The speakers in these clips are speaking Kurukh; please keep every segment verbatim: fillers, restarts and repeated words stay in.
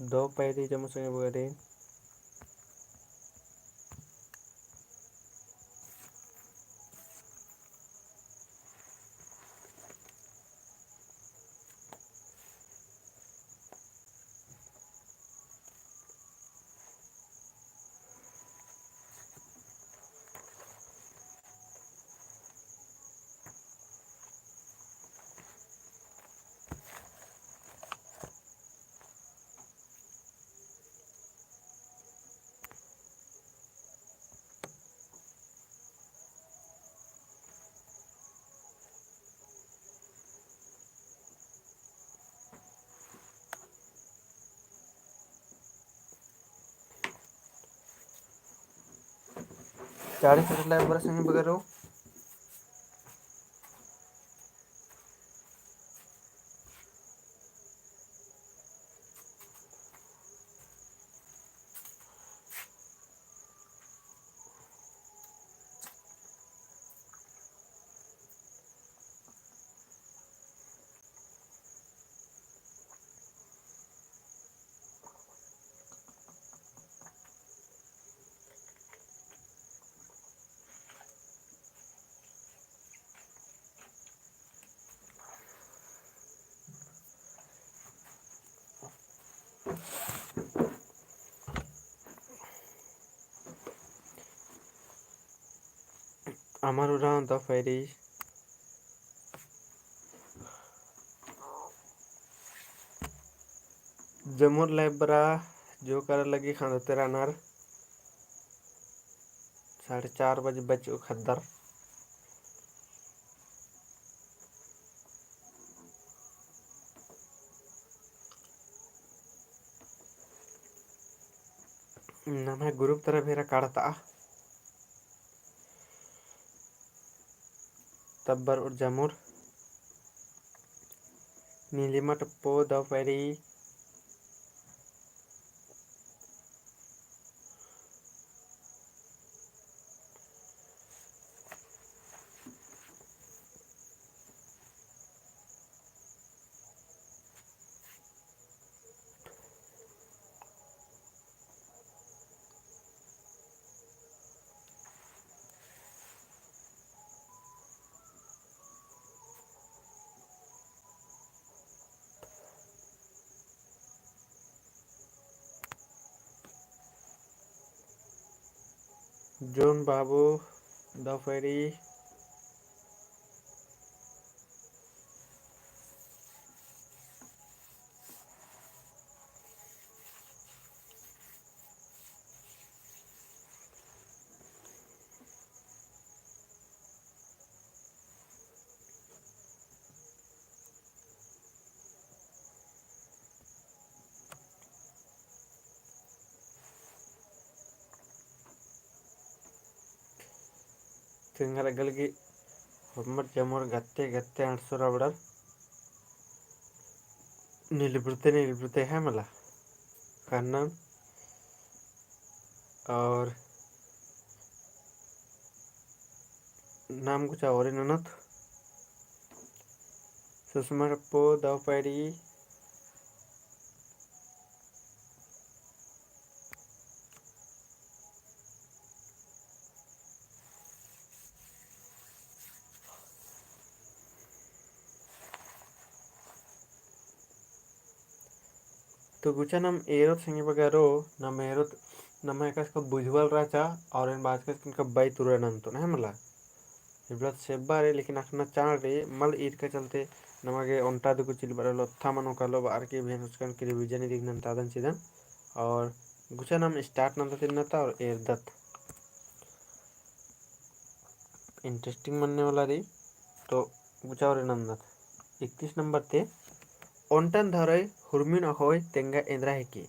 दव पैरी जम्मो संगी बगरी। चालीस percent लाइक बरआ संगी बगरो। अमर उराँव दव पैरी। जम्मोर लाइव बरआ जो करा लगी खंदते रअनर। साढ़े चार बजे बच्चो खद्दर। नम्है group तरा भेरा काड़ता। तब्बर उर जमुर। नीलिमा टप्पो दव पैरी। जॉन बाबू दव पैरी। तेंगा लग्गा लगी होरमर जमर गत्ते गत्ते अंड़सो रअबड़र। निलबरते निलबरते है मला कानन। और नाम गुचा ओरे ननत। सुषमा टप्पो दव पैरी। तो गुचा नम एरोत संगी बगरो, नम एरोत नम एकासे का बुझवाल रहचा, और एन बाचकस का बई तुरा नन्तोन है मला। इबड़ा सेब्बा रई, लेकिन अखना चाड़ रई, मल ईरका चलते नमा गे ओन्टा दुगु चिल बरलो, था मनो कालो, बार के भेन उसकन के revision इदिक नन्तादन चिदन, और गुचा नम start नन्ता तिन्नता और एरदत। Interesting मन्ने वाला रई, तो गुचा ओरे नन्दत। इकतीस नंबर ते, ओन्टन धरोय हुरमिन अख़ोय तेंगा एन्द्रा हेके।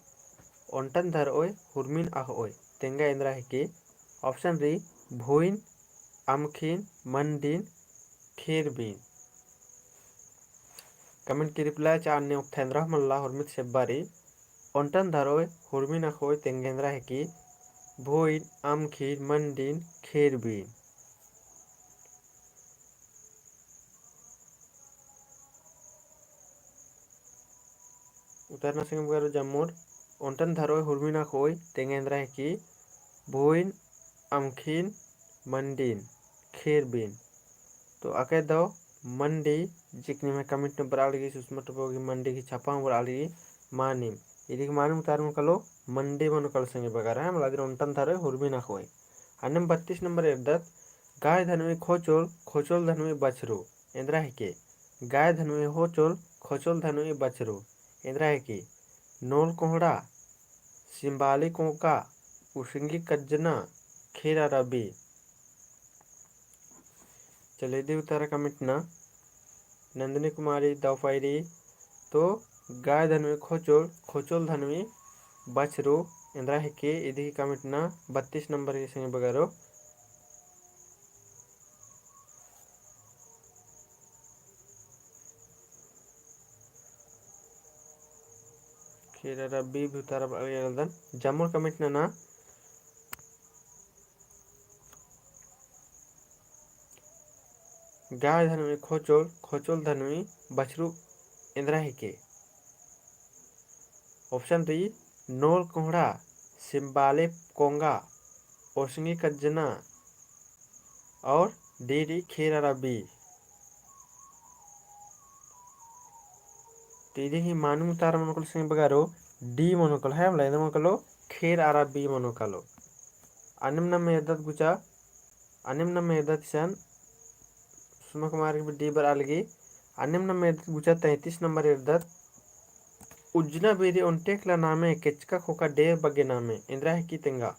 ओन्टन धरोय हुरमिन अख़ोय तेंगा एन्द्रा हेके। Option रई, भोइन, अमखिन, मंडिन, खेरबिन। Comment की reply चा अन्ने ओक्था एन्द्रा मल्ला हुरमित सेब्बा रई। ओन्टन धरोय हुरमिन अख़ोय तेंगा एन्द्रा हेके। भोइन, अमखिन, मंडिन, खेरबिन। उतारना संगी बगरो जम्मोर। ओन्टन धरोय हुरमी ना खोय, तेंगा एन्दरा हिकी, भोइन, अमखिन, मंडिन, खेरबिन। तो अकय दव मंडी, जेक निम्है comment नू बरआ लगी, सुषमा टोप्पो गही मंडी गही छपा हूँ बरआ लगी, मानिम। इदिक मानिम उतारा मनो कालो, मंडी मनो कालो संगी बगर, है मला, अदिन ओन्टन धरोय हुरमी ना खोय। अन्नेम बत्तीस नंबर एरदत, गाय धनुई खोचोल, खोचोल धनुई बछरू, एन्दरा हिके। गाय धनुई होचोल, खोचोल धनुई बछरू, एन्दरा हिके। नोल कोहड़ा, सिम्बाली कोंका, उसंगी कज्जना, खेर अरा बी। चले इदी उतारा comment ना, नंदिनी कुमारी दौफायरी, तो गाय धनुई खोचोल, खोचोल धनुई बछरू, एन्दरा हिके। इदी comment ना बत्तीस नंबर के संगी बगरो। खेर अरा बी भी उतारा बरआ लगी एरदन। जम्मोर comment नना। गाय धनुई खोचोल, खोचोल धनुई बछरू एन्दरा हिके। Option रई नोल कोहड़ा, सिम्बाले कोंगा, ओसंगी कज्जना और D रई खेर अरा बी। तो इदी ही मानिम उतारा मनो कालो संगी बगरो, D मनो कालो, है मला, एन्दरा मनो कालो, खेर अरा बी मनो कालो। अन्नेम नम एरदत गुचा, अन्नेम नम एरदत इसन, सुषमा कुमारी भी D बरआ लगी। अन्नेम नम एरदत गुचा तैंतीस नंबर एरदत, उज्जना बेरी ओन्टेकला नामे, केचका खोखा ढेर बग्गे नामे, एन्दरा हिकी तेंगा।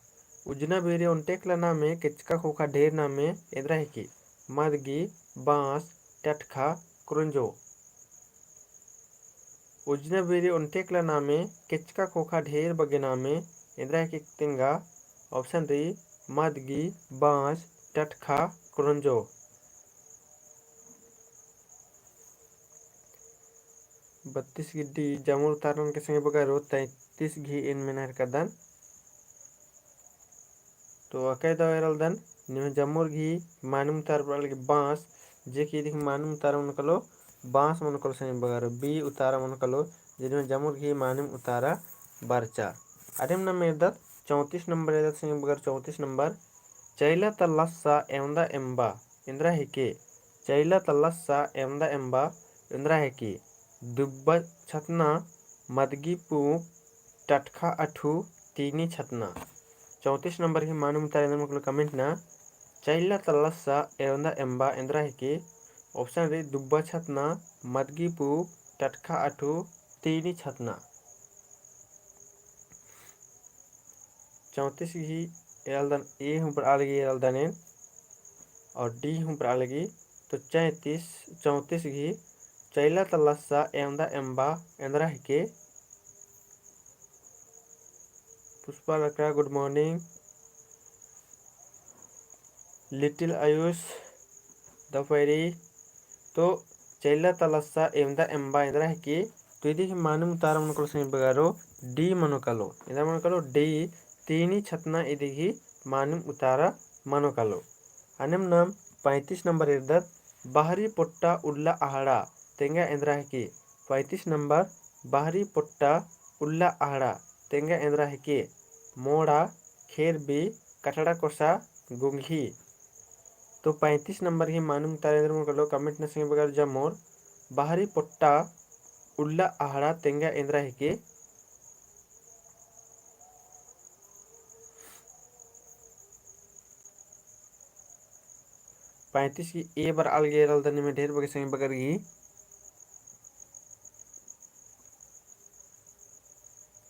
उज्जना बेरी ओन्टेकला नामे, केचका खोखा ढेर नामे, एन्दरा हिकी। मदगी, बाँस, टटखा, क्रोंजो। उज्जना बेरी ओन्टेकला नामे, केचका खोखा ढेर बग्गे नामे, एन्दरा हिकी तेंगा। Option रई मदगी, बाँस, टटखा, क्रोंजो। बत्तीस गही D, जम्मोर उतारा ननके संगी बगरो, तैंतीस गही एन मेना हेलरकदन। तो अकय दव एरलदन, निम्है जम्मोर गही मानिम उतारा बरआ लगी बाँस, जेक इदी ही मानिम उतारा मनो कालो, बाँस मनो कालो संगी बगरो, B उतारा मनो कालो, जे निम्है जम्मोर गही मानिम उतारा बरचा। अन्नेम नम एरदत, चौंतीस नंबर एरदत संगी बगरो, चौंतीस नंबर, चैला ता लस्सा एवंदा एम्बा, एन्दरा हिके। चैला ता लस्सा एवंदा एम्बा, एन्दरा हिके। दुब्बा छतना, मदगी पूँप, टटखा अठू, तीनी छतना। चौंतीस नंबर ही मानिम उतारा एन्दरा मनो कालो comment ना, चैला ता लस्सा एवंदा एम्बा, एन्दरा हिके। Option रई दुब्बा छतना, मदगी पूँप, टटखा अठू, तीनी छतना। चौंतीस गही एरलदन, A हूँ बरआ लगी एरलदन एन, और D हूँ बरआ लगी। तो चैंतीस, चौंतीस गही, चैला ता लस्सा एवंदा एम्बा, एन्दरा हिके। पुष्पा लकड़ा, good morning। Little आयुष दफेरी, तो चैला ता लस्सा एवंदा एम्बा, एन्दरा हिके। तो इदी ही मानिम उतारा मनो कालो संगी बगरो, D मनो कालो, एन्दरा मनो कालो, D, तीनी छतना इदी ही मानिम उतारा मनो कालो। अन्नेम नम पैंतीस नंबर एरदत, बहरी पोट्टा उल्ला अहड़ा, तेंगा एन्दरा हिके। पैंतीस नंबर, बहरी पोट्टा उल्ला अहड़ा, तेंगा एन्दरा हिके। मोड़ा, खेरबी, कटड़ा कोसा, गुंगही। तो पैंतीस नंबर ही मानिम उतारा एन्दरा मनो कालो, comment ना संगी बगरो जम्मोर, बहरी पोट्टा उल्ला अहड़ा, तेंगा एन्दरा हिके। पैंतीस गही A बरआ लगी एरलदन निम्है ढेर बग्गे संगी बगर गही।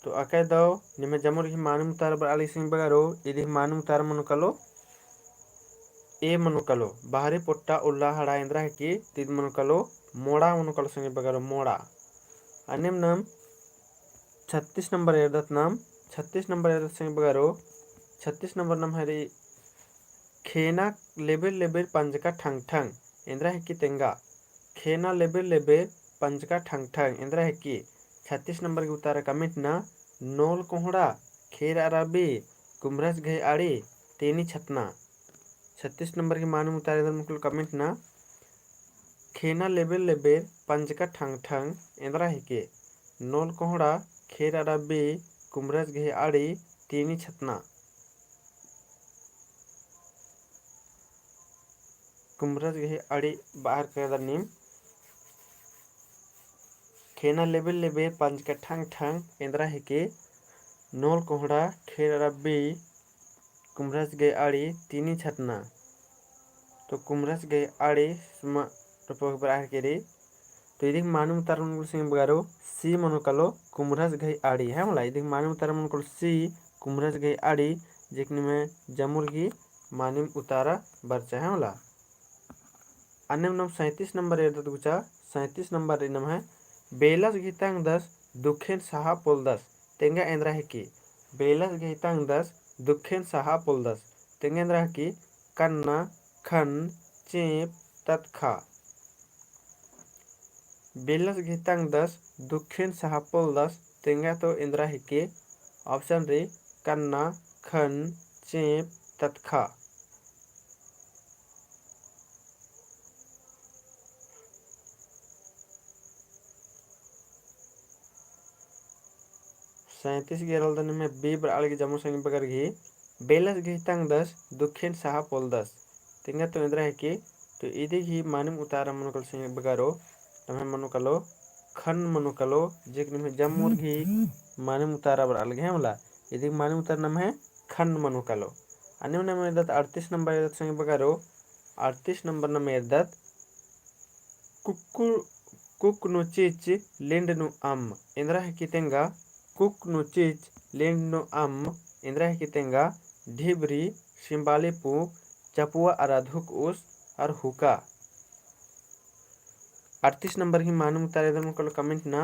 तो अकय दव निम्है जम्मोर गही मानिम उतारा बरआ लगी संगी बगरो, इदी ही मानिम उतारा मनो कालो, A मनो कालो, बहरी पोट्टा उल्ला अहड़ा एन्दरा हिके, तो इदी मनो कालो, मोड़ा मनो कालो संगी बगरो, मोड़ा। अन्नेम नम छत्तीस नंबर एरदत नम, छत्तीस नंबर एरदत संगी बगरो, छत्तीस नंबर नम्है रई, खेना लेबेर लेबेर पंजका ठंग ठंग, एन्दरा हिके तेंगा। खेना लेबेर लेबेर पंजका ठंग ठंग, एन्दरा हिके। छत्तीस नंबर गही उतारा comment ना, नोल कोहड़ा, खेर अरा बी, कुम्हरस घई आड़ी, तीनी छतना। छत्तीस नंबर गही मानिम उतारा एन्दरा मनो कालो comment ना, खेना लेबेर लेबेर पंजका ठंग ठंग, एन्दरा हिके। नोल कोहड़ा, खेर अरा बी, कुम्हरस गही आड़ी तीनी छतना। कुम्हरस गही आड़ी बाहर करदर नीम। खेना लेबे लेबे पंजका ठंग ठंग एन्दरा हेके नोल कोहड़ा खेर रब्बी कुम्हरस गही आड़ी तीनी छतना। तो कुम्हरस गही आड़ी सुमा रोपो बरआ हेके री। तो इदिक मानिम उतारा मनो कालो संगी बगरो, सी मनो कालो कुम्हरस गही आड़ी, है मला। इदिक मानिम उतारा मनो कालो सी कुम्हरस गही आड़ी, जेकनी में जमुर गही मानिम उतारा बरचा, है मला। अन्नेम नाम सैंतीस नंबर एरदत गुचा, सैंतीस नंबर इन्नम है, बेलस गही तंगदस दुखेन सहा पोलदस, तेंगा एन्दरा हेके। बेलस गही तंगदस दुखेन सहा पोलदस, तेंगा एन्दरा हेके। कन्ना, खन्न, चेंप, ततखा। बेलस गही तंगदस दुखेन सहा पोलदस, तेंगा तो एन्दरा हेके। Option री कन्ना, खन्न, चेंप, ततखा। सैंतीस गे एरलदन में B बरआ लगी जमुर संगी बगर गही, बेलस गही तंगदस दुखेन सहा पोलदस। तेंगा तो एन्दरा हेके, तो इदिक ही मानिम उतारा मनो कालो संगी बगरो, नम्है मनो कालो, खन्न मनो कालो, जेकनी में जमुर गही मानिम उतारा बरआ लगी, है मला। इदिक मानिम उतारा नम्है खन्न मनो कालो। अन्नेम नाम एरदत अड़तीस नंबर एरदत संगी बगरो, अड़तीस नंबर नाम एरदत कुक्कु-, कुक्क नू चिच्च, लिंड नू अम्म, एन्दरा हेके तेंगा। कुक्क नू चिच्च, लिंड नू अम्म, एन्दरा हेके तेंगा। ढिबरी, सिम्बाली पूंप, चपुआ अरा धुक उस, अरा हुका। अड़तीस नंबर गही मानिम उतारा एन्दर मनो कालो comment ना,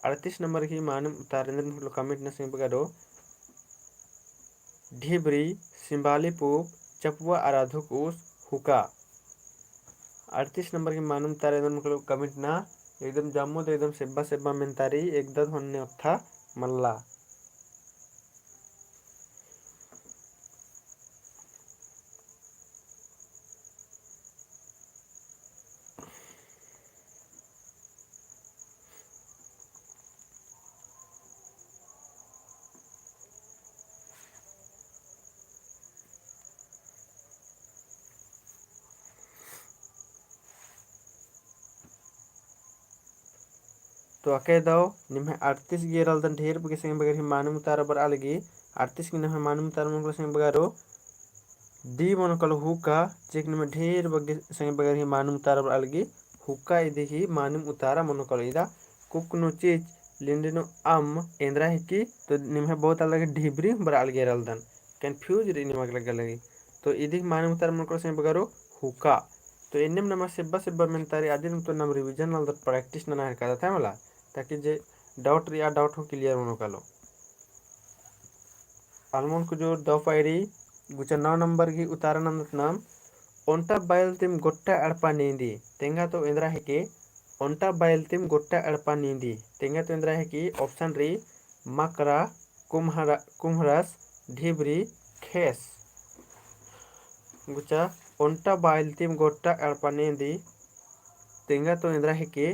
अड़तीस नंबर गही मानिम उतारा एन्दर मनो कालो comment ना संगी बगरो। ढिबरी, सिम्बाली पूंप, चपुआ अरा धुक उस, हुका। अड़तीस नंबर गही मानिम उतारा एन्दर मनो कालो comment ना, एकदम जम्मो तो एकदम सेब्बा सेब्बा मेन्तारी, एकदम होन्ने ओत्था मल्ला। तो अकय दव निम्है अड़तीस गे एरलदन ढेर बग्गे संगी बगर ही मानिम उतारा बरआ लगी। अड़तीस गे निम्है मानिम उतारा मनो कालो संगी बगरो D मनो कालो हुका, जेकनी में ढेर बग्गे संगी बगर ही मानिम उतारा बरआ लगी। हुका इदी ही मानिम उतारा मनो कालो। इदा कुक्क नू चिच्च, लिंड नू अम्म, एन्दरा हेके, तो निम्है बहुत अलग ढिबरी बरआ लगी एरलदन। Confuse रई निमा गे लग्गा लगी। तो इदी ही मानिम उतारा मनो कालो संगी बगरो हुका। तो एन्नेम नमा सेब्बा सेब्बा मेन्तारी, अदिन तो नम revision नलदत, practice नना हेलकादत है मला, ताकि जे doubt रई आ doubt हूँ clear मनो कालो। अलमोन कुजूर दव पैरी गुचा नौ नंबर गही उतारा नन्दत नाम, ओन्टा बायल तिम गोट्टा एड़पा नींदी, तेंगा तो एन्दरा हेके। ओन्टा बायल तिम गोट्टा एड़पा नींदी, तेंगा तो एन्दरा हेके। Option रई मकरा, कुम्हरा-, कुम्हरस, ढिबरी, खेस। गुचा ओन्टा बायल तिम गोट्टा एड़पा नींदी, तेंगा तो एन्दरा हेके।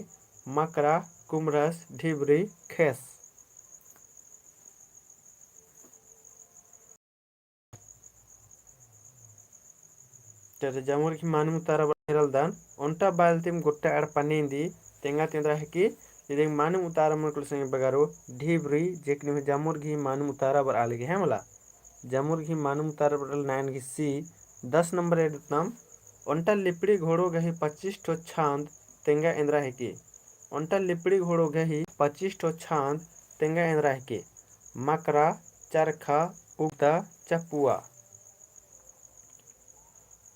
मकरा, कुम्हरस, ढिबरी, खेस। तेरे जमुर गही मानिम उतारा बरआ लगी एरलदन, ओन्टा बायल तिम गोट्टा एड़पा नींदी, तेंगा तो एन्दरा हेके। इदी ही मानिम उतारा मनो कालो संगी बगरो ढिबरी, जेकनी में जमुर गही मानिम उतारा बरआ लगी है मला। जमुर गही मानिम उतारा बरआ लगी nine गही C। दस नंबर एरदत नाम, ओन्टा लिपड़ी घोड़ो गही पच्चीस ठो छांद, तेंगा एन्दरा हेके। ओन्टा लिपड़ी घोड़ो गही पच्चीस ठो छांद, तेंगा एन्दरा हेके। मकरा, चरखा, उगता, चपुआ।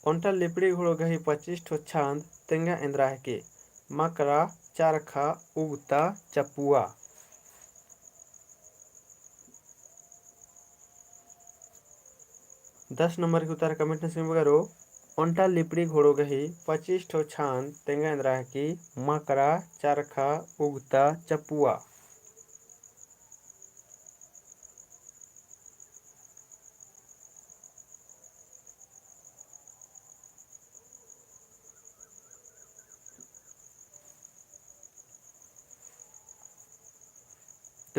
ओन्टा लिपड़ी घोड़ो गही पच्चीस ठो छांद, तेंगा एन्दरा हेके। मकरा, चरखा, उगता, चपुआ। दस नंबर गही उतारा comment नना संगी बगरो, ओन्टा लिपड़ी घोड़ो गही पच्चीस ठो छांद, तेंगा एन्दरा हेके। मकरा, चरखा, उगता, चपुआ।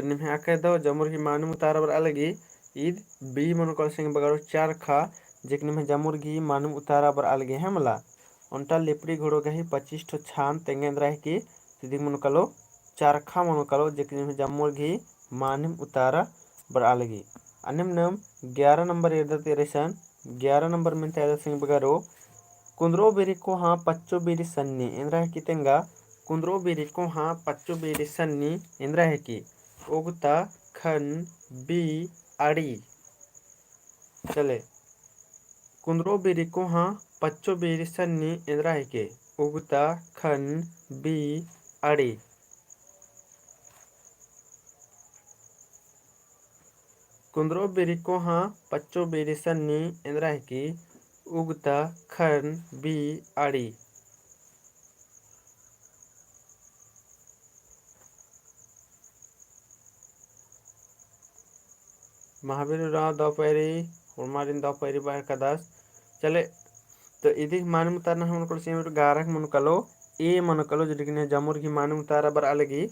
निम्है अकय दव जमुर गही मानिम उतारा बरआ लगी, ईद B मनो कालो संगी बगरो चरखा, जेक निम्है जमुर गही मानिम उतारा बरआ लगी है मला। ओन्टा लिपड़ी घोड़ो गही पच्चीस ठो छान तेंगा एन्दरा हिकी, तो इदिक मनो कालो चरखा मनो कालो, जेक निम्है जमुर गही मानिम उतारा बरआ लगी। अन्नेम नम ग्यारह नंबर एरदत एरेसन, ग्यारह नंबर मेन्ता एरदत संगी बगरो, कुन्दरो बीरी कोहाँ पच्चो बीरी सन्नी एन्दरा हिकी तेंगा, कुन्दरो बीरी कोहाँ पच्चो बीरी सन्नी एन्दरा हिकी, उगता खन B अड़ी। चले, कुन्दरो बीरी कोहाँ पच्चो बीरी सन्नी एन्दरा हिके, उगता खन B अड़ी। कुन्दरो बीरी कोहाँ पच्चो बीरी सन्नी एन्दरा हिकी, उगता खन B अड़ी। महावीर उराँव दव पैरी, उर्मारिन दव पैरी बअर कादस। चले, तो इदिक मानिम उतारना मनो कालो संगी बगरो ग्यारह मनो कालो, A मनो कालो, जेक निम्है जमुर गही मानिम उतारा बरआ लगी,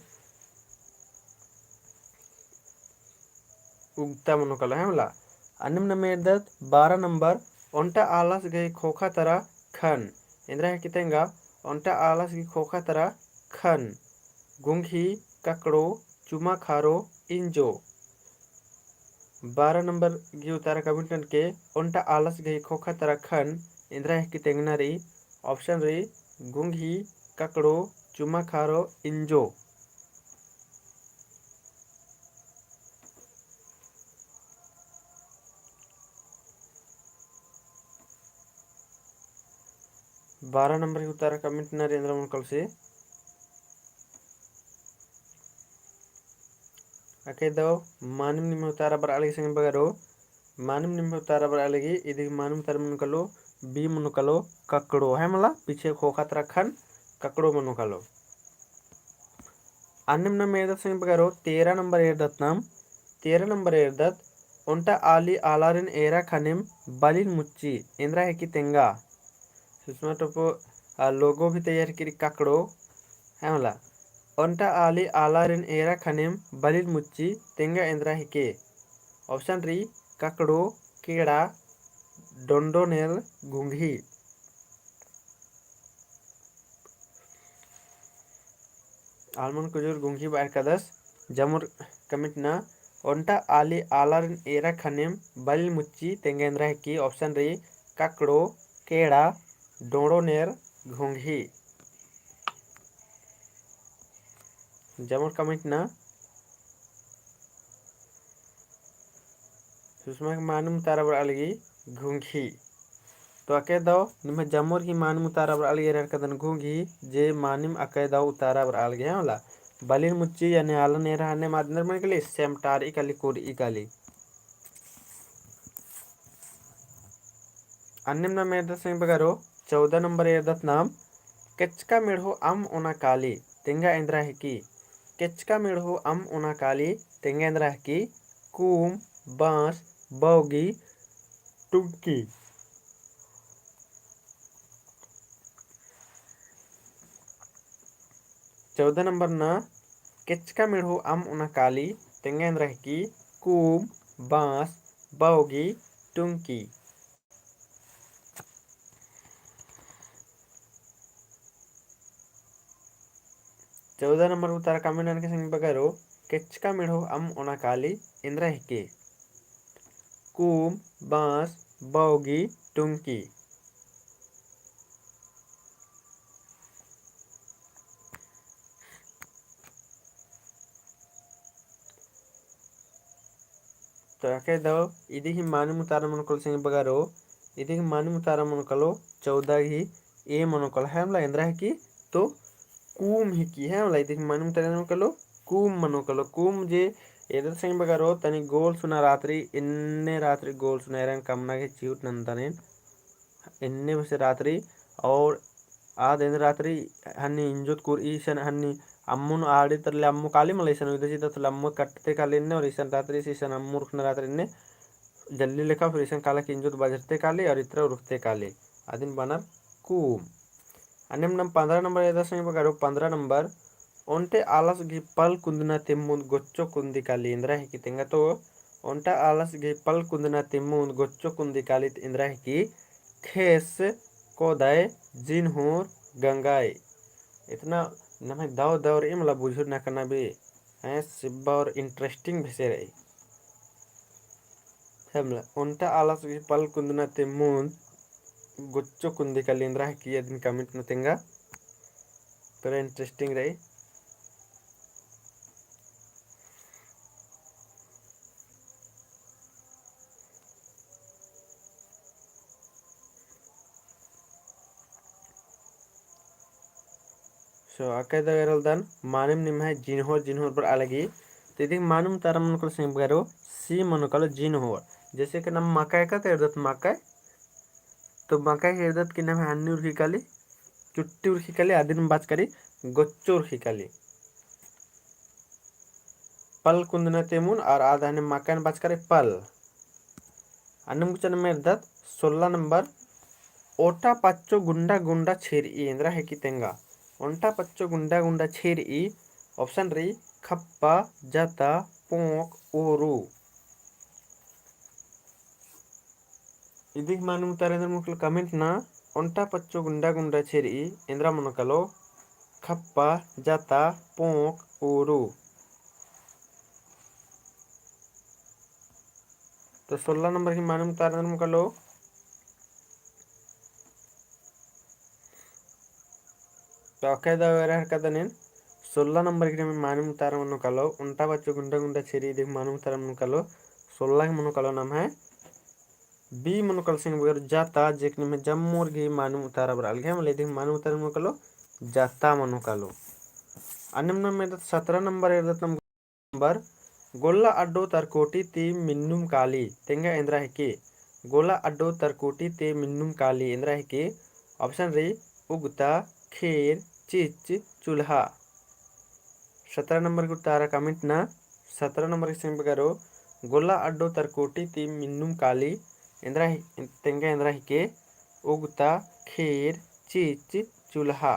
उगता मनो कालो है मला। अन्नेम नम एरदत बारह नंबर, ओन्टा आलस गही खोखा तरा खन एन्दरा हिकी तेंगा, ओन्टा आलस गही खोखा तरा खन, गुंघी, ककड़ो, चुमा खारो, इंजो। बारह नंबर गही उतारा comment ननके, ओन्टा आलस गही खोखा तरा खन एन्दरा हिकी तेंगना रई, option रई, गुंघी, ककड़ो, चुमा खारो, इंजो। बारह नंबर गही उतारा comment नना रई एन्दरा मनो कालो से। अकय दव मानिम निम्है उतारा बरआ लगी संगी बगरो, मानिम निम्है उतारा बरआ लगी, इदिक मानिम उतारा मनो कालो, B मनो कालो, ककड़ो है मला, पीछे खोखा तरा खन, ककड़ो मनो कालो। अन्नेम नम एरदत संगी बगरो, तेरह नंबर एरदत नम, तेरह नंबर एरदत, ओन्टा आली आलारिन एरा खनिम बलिन मुच्ची एन्दरा हिकी तेंगा। सुषमा टोप्पो, आ, logo भी तैयार किरी ककड़ो, है मला। ओन्टा आली आलारिन एरा खनिम बलिन मुच्ची तेंगा एन्दरा हिके। Option रई, ककड़ो, केड़ा, डोंडोनेल, घुंघी। आलमन कुजूर गुंघी बअर कादस, जमुर comment नना, ओन्टा आली आलारिन एरा खनिम बलिन मुच्ची तेंगा एन्दरा हिकी, option रई, ककड़ो, केड़ा, डोंडोनेल, घुंघी। जमुर comment नना, सुषमा गही मानिम उतारा बरआ लगी घुंघी। तो अकय दव निम्है जमुर गही मानिम उतारा बरआ लगी एरर कादन घुंघी, जे मानिम अकय दव उतारा बरआ लगी है मला। बलिन मुच्ची यानी आलन एरा हने मादिनर मनी काली, सेमटारई काली, कुरई काली। अन्नेम नम एरदत संगी बगरो, चौदह नंबर एरदत नम, केचका मेड़हो अम्म ओना काली तेंगा एन्दरा हिकी। केचका मेड़हो अम्म ओना काली तेंगा एन्दरा हिकी, कूम, बाँस, बौगी, टुंकी। चौदह नंबर नना, केचका मेड़हो अम्म ओना काली तेंगा एन्दरा हिकी, कूम, बाँस, बौगी, टुंकी। चौदह नंबर उतारा comment ननके संगी बगरो, केचका मेड़हो अम्म ओना काली एन्दरा हिके। कूम, बाँस, बौगी, टुंकी। तो अकय दव इदिही मानिम उतारा मनो कालो संगी बगरो, इदिही मानिम उतारा मनो कालो चौदह ही A मनो कालो है मला एन्दरा हिकी तो कूम हिकी है मला। इदिही मानिम उतारा मनो कालो कूम मनो कालो। कूम जे एदत संगी बगरो तनी गोल सुना रातरी, इन्ने रातरी गोल सुना एरन कमना गे चिहुट नंदनेन। इन्ने बसे रातरी और आद एन्ने रातरी हन्नी इंजोत कुरई इसन हन्नी अम्मुन आड़ी तरले अम्मु काली मला इसन उइदा चिदा तरले अम्मु कट्टते काली इन्ने और इसन रातरी से इसन अम्मु रुखना रातरी इन्ने जल्दी लेखा फिर इसन काला कि इंजोत बजरते काली और इतरा रुखते काली। अदिन बअनर कूम। अन्नेम नम पन्द्रह नंबर एदत संगी बगरो पन्द्रह नंबर ओन्टे आलस गही पल कुन्दना तिम्मुन्द गोच्चो कुन्दी काली एन्द्रा हिकी तेंगा। तो ओन्टा आलस गही पल कुन्दना तिम्मुन्द गोच्चो कुन्दी काली एन्द्रा हिकी खेस कोदय जिनहोर गंगाय। इतना नम्है दव दव रई मला बुझुर ना कना भी हैं सिब्बा और interesting भेसे रई। है मला ओन्टा आलस गही पल कुन्दना तिम्मुन्द गोच्चो कुन्दी काली एन्द्रा हिकी अदिन comment नू तेंगा। पूरा interesting रई। So अकय दव एरलदन मानिम निम्है जिनहोर जिनहोर बरआ लगी। तो इदिक मानिम उतारा मनो कालो संगी बगरो C मनो कालो जिनहोर। जैसे कि नम मकय का तो एरदत मकय। तो मकय एरदत कि नम्है हन्नी उरखी काली, चुट्टी उरखी काली, अदिन बाचका रई गोच्चो उरखी काली। पल कुन्दना तिम्मुन्द और आद हने मकयन बाचका रई पल। अन्नेम गुचा नम एरदत सोलह नंबर। ओन्टा पच्चो गुंडा गुंडा छेरई एन्द्रा हिकी तेंगा। ओन्टा पच्चो गुंडा गुंडा छेरई। Option रई खप्पा, जता, पोंक, ओरू। इदिक मानिम उतारा एन्द्रा मनो कालो comment ना। ओन्टा पच्चो गुंडा गुंडा छेरई एन्द्रा मनो कालो खप्पा, जता, पोंक, ओरू। तो सोलह नंबर गही मानिम उतारा एन्द्रा मनो कालो। तो अकय दव एरा हरकत नीन सोलह नंबर गही मानिम उतारा मनो कालो। ओन्टा पच्चो गुंडा गुंडा छेरई इदिक मानिम उतारा मनो कालो। सोलह गही मनो कालो नम्है B मनो कालो संगी बगरो जता, जेक निम्है जम्मोर गही मानिम उतारा बरआ लगी। मला इदिक मानिम उतारा मनो कालो जता मनो कालो। अन्नेम नम एरदत सतरा नंबर एरदत नम नंबर। गोला अड्डो तरकोटी ती मिन्नुम काली तेंगा एन्द्रा हिकी। गोला अड्डो तरकोटी ती मिन्नुम काली एन्द्रा हिकी। Option रई उगता, खेर, चिच, चुल्हा। सतरा नंबर गही उतारा comment ना। सतरा नंबर गही संगी बगरो गोला अड्डो तरकोटी ती मिन्नुम काली एन्द्रा हि-, तेंगा एन्द्रा हिकी उगता, खेर, चिच, चुल्हा।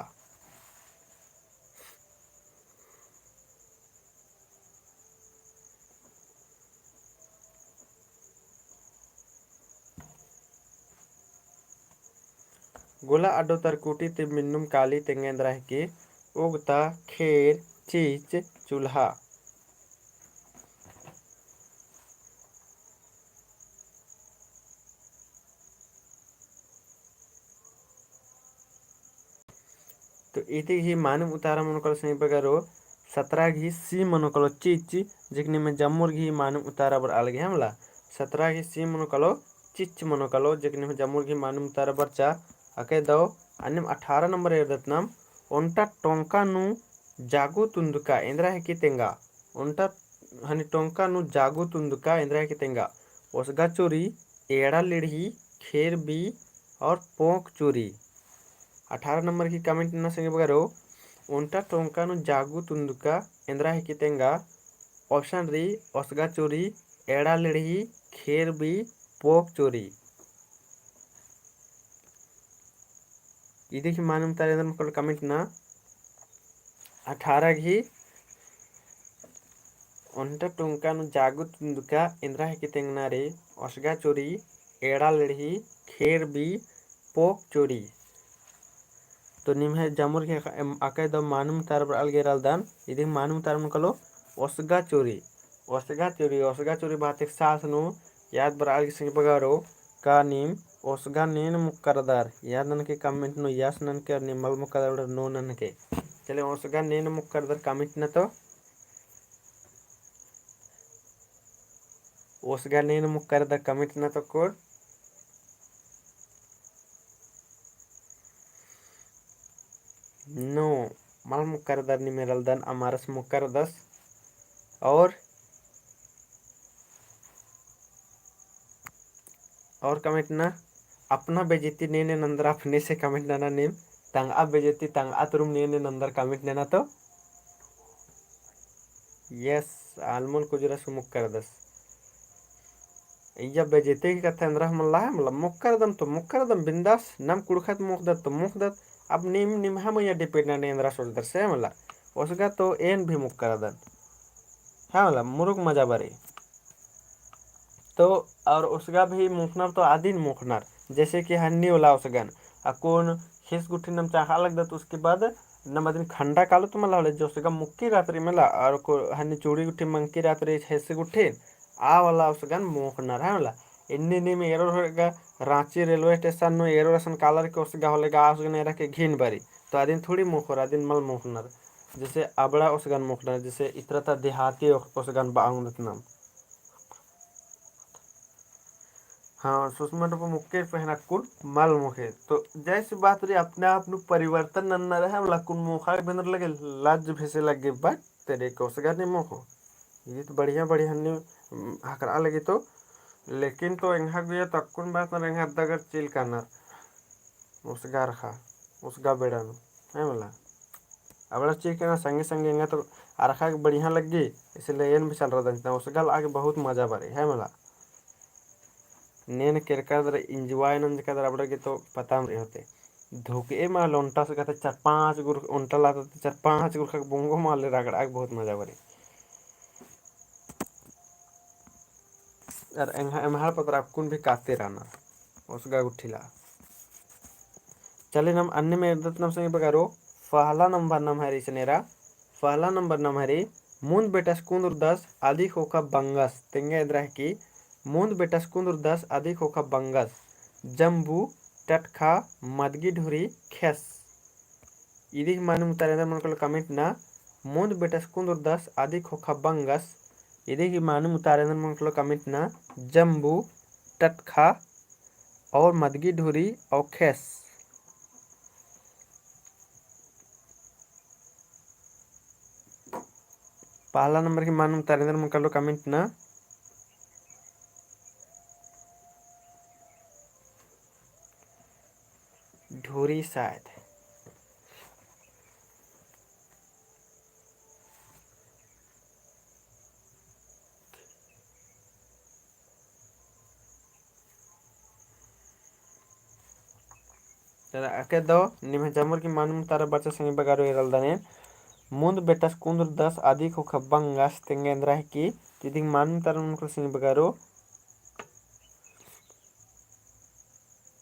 गोला अड्डो तरकोटी ती मिन्नुम काली तेंगा एन्द्रा हिकी उगता, खेर, चिच, चुल्हा। तो इदिक ही मानिम उतारा मनो कालो संगी बगरो सतरा गही C मनो कालो चिच, जेक निम्है जम्मोर गही मानिम उतारा बरआ लगी। मला सतरा गही C मनो कालो चिच मनो कालो, जेक निम्है जम्मोर गही मानिम उतारा बरचा। अकय दव अन्नेम अठारह नंबर एरदत नम। ओन्टा टोंका नू जागो तुन्दुका एन्द्रा हिकी तेंगा। ओन्टा हनी टोंका नू जागो तुन्दुका एन्द्रा हिकी तेंगा। ओसगा चोरी, एड़ा लिड़ही, खेर बी और पोंक चोरी। अठारह नंबर गही comment नना संगी बगरो, ओन्टा टोंका नू जागो तुन्दुका एन्द्रा हिकी तेंगा। Option रई ओसगा चोरी, एड़ा लिड़ही, खेर बी, पोंक चोरी। इदिक ही मानिम उतारा एन्द्रा मनो कालो comment ना। अठारह गही ओन्टा टोंका नू जागो तुन्दुका एन्द्रा हिकी तेंगना रई ओसगा चोरी, एड़ा लिड़ही, खेर बी, पोंक चोरी। तो निम्है जम्मोर गही अक-, अकय दव मानिम उतारा बरआ लगी एरलदन। इदिक मानिम उतारा मनो कालो ओसगा चोरी। ओसगा चोरी, ओसगा चोरी बातेक साथ नू याद बरआ लगी संगी बगरो। का नीम ओसगा नेन मुक्करदर? याद ननके comment नू yes ननके और नीम मल मुक्करदर no ननके। चले ओसगा नेन मुक्करदर comment नना तो। ओसगा नेन मुक्करदर comment नना तो कोड। No, मल मुक्करदर नीम एरलदन अमारस मुक्करदस। और, और comment ना, अपना बेइज्जती नेने नंदर अपने से comment नना नीम, तंगआ बेइज्जती तंगआ तुरुम नेने नंदर comment नना तो। Yes, आलमुल कुजरस मुक्करदस। इया बेइज्जती की कत्था एन्द्रा मल्ला है, मतलब मुक्करदम तो मुक्करदम बिंदास, नम कुँड़ुख़त मुख़दत तो मुख़दत, अब नीम निम्है मइय्याँ depend नना एन्द्रा सोचदर से मला। ओसगा तो एन भी मोख़रदन। हाँ, मला मुरुक मजा बरई। तो और ओसगा भी मोख़नर तो आदिन मोख़नर, जैसे कि हन्नी वाला ओसगन, अक्कुन ख़ेस गुट्ठिन नम चाख़ा लगदत, उसके बाद नम अदिन खंडा कालो तो मला होले, जो ओसगा मुक्की रातरी मला, और को हन्नी चूड़ी गुट्ठी मंकी रातरी ख़ेस गुट्ठिन, आ वाला ओसगन मोख़नर है मला। इन्नी नीम एरोर होले गा राँची रेलवे स्टेशन नू एरोर असन कालर के ओसगा होले गा, आ ओसगन एरा के घिन बरई। तो अदिन थोड़ी मोख़ोर, अदिन मल मोख़नर। जैसे अबड़ा ओसगन मोख़नर, जैसे इतरा ता देहाती ओस-, ओसगन बआ ओंगदत नम। हाँ, सुषमा टोपो मुक्के पहना कुल मल मोख़े। तो जैसी बात रई, अपने आप नू परिवर्तन नन्ना रई, मला कुन मोख़ा बेंदर लगे, लाज भेसे लगे, बात तेरे के ओसगा नी मोख़ो। ये तो बढ़िया, बढ़िया हन्नी, उम, हकरा लगी तो, लेकिन तो एंगा गुया तो अक्कुन बात नर, एंगा अद्दा गर चिल कानर। ओसगा अरखा, ओसगा बेड़ा नू, है मला। अबड़ा चिल कानर संगे संगे एंगा तो अरखा के बढ़िया लग्गी, इसलिए एन भी चलरदन चिता, ओसगा लगा के बहुत मजा बरई, है मला। नेन केरका दरा enjoy नंजका दरा अबड़ा गे तो पता मल रई होले। धोके मा लोंटा से कहते चार पाँच गुर ओंटा लाता तो चार पाँच गुर खक बोंगो माले रगड़ा के बहुत मजा बरई। अर एम्हा-, एम्हर पत्रा अक्कुन भी काते रअनर। ओसगा गुट्ठी ला। चले नम अन्नेम एरदत नम संगी बगरो, पहला नंबर नम्है रई सनेरा, पहला नंबर नम्है रई, मुन्द बेटस कुन्दुरदस अदी ख़ोख़ा बंगस, तेंगा एन्दरा हिकी, मुन्द बेटस कुन्दुरदस अदी ख़ोख़ा बंगस, जम्बू, टटखा, मदगी ढुरी, खेस। इदी ही मानिम उतारा एन्दर मनकलो comment ना, मुन्द बेटस कुन्दुरदस अदी ख़ोख़ा बंगस। इदी ही मानिम उतारा एन्दर मनकलो comment ना, जम्बू, टटखा और मदगी ढुरी और खेस। पहला नंबर ही मानिम उतारा एन्दर मनकलो comment ना। ढोरी शायद। तरा अके दव निम्है जम्मुर की मानिम उतारा बरचा संगी बगारो एरलदन एन। मुन्द बेटस कुन्दुरदस अदी ख़ोख़ा बंगस तेंगा एन्दरा हिकी। इदी ही मानिम उतारा मनकलो संगी बगारो।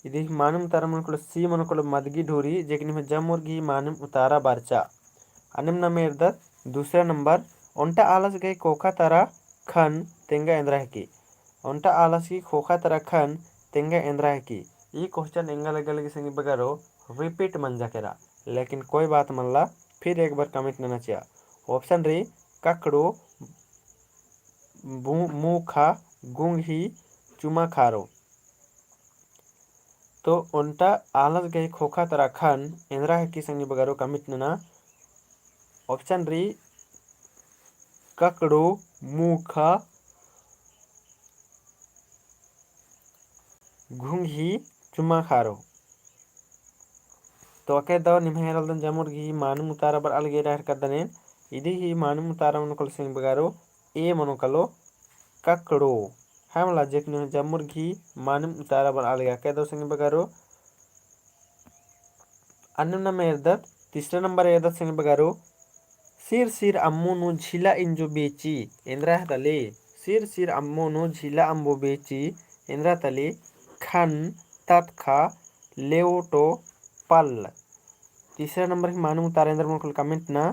इदी ही मानिम उतारा मनकलो सी मनकलो मदगी ढोरी, जे कि निम्है जम्मुर गही मानिम उतारा बरचा। अन्नेम नम एरदत दूसरा नंबर, ओन्टा आलस गही ख़ोख़ा तरा ख़न्न तेंगा एन्दरा हिकी। ओन्टा आलस गही ख़ोख़ा तरा ख़न्न तेंगा एन्दरा हिकी। ई question एंगा लग्गा लगी संगी बगारो repeat मंजा केरा, लेकिन कोई बात मल्ला, फिर एक बार comment नना चिआ। Option रई ककड़ो, बु-, मूखा, गुंगही, चुमा खारो। तो ओन्टा आलस गही ख़ोख़ा तरा ख़न्न एन्दरा हिकी संगी बगारो comment नना। Option रई ककड़ो, मूखा, घुंगही, चुमा खारो। तो अके दव निम्है एरलदन जम्मुर गही मानिम उतारा बरआ लगी एरा हेरकदन एन। इदी ही मानिम उतारा मनकलो संगी बगारो ए मनकलो ककड़ो। है मला जे कि निम्है जम्मुर गही मानिम उतारा बरआ लगी। अके दव संगी बगारो अन्नेम नम एरदत, तीसरा नंबर एरदत संगी बगारो, सिर सिर अम्मो नू झिला इंजो बेची, एन्दरा तली। सिर सिर अम्मो नू झिला अम्बो बेची, एन्दरा तली। ख़न्न, ततख़ा, लेवोटो, पल्ल। तीसरा नंबर ही मानिम उतारा एन्दर मनकलो comment ना,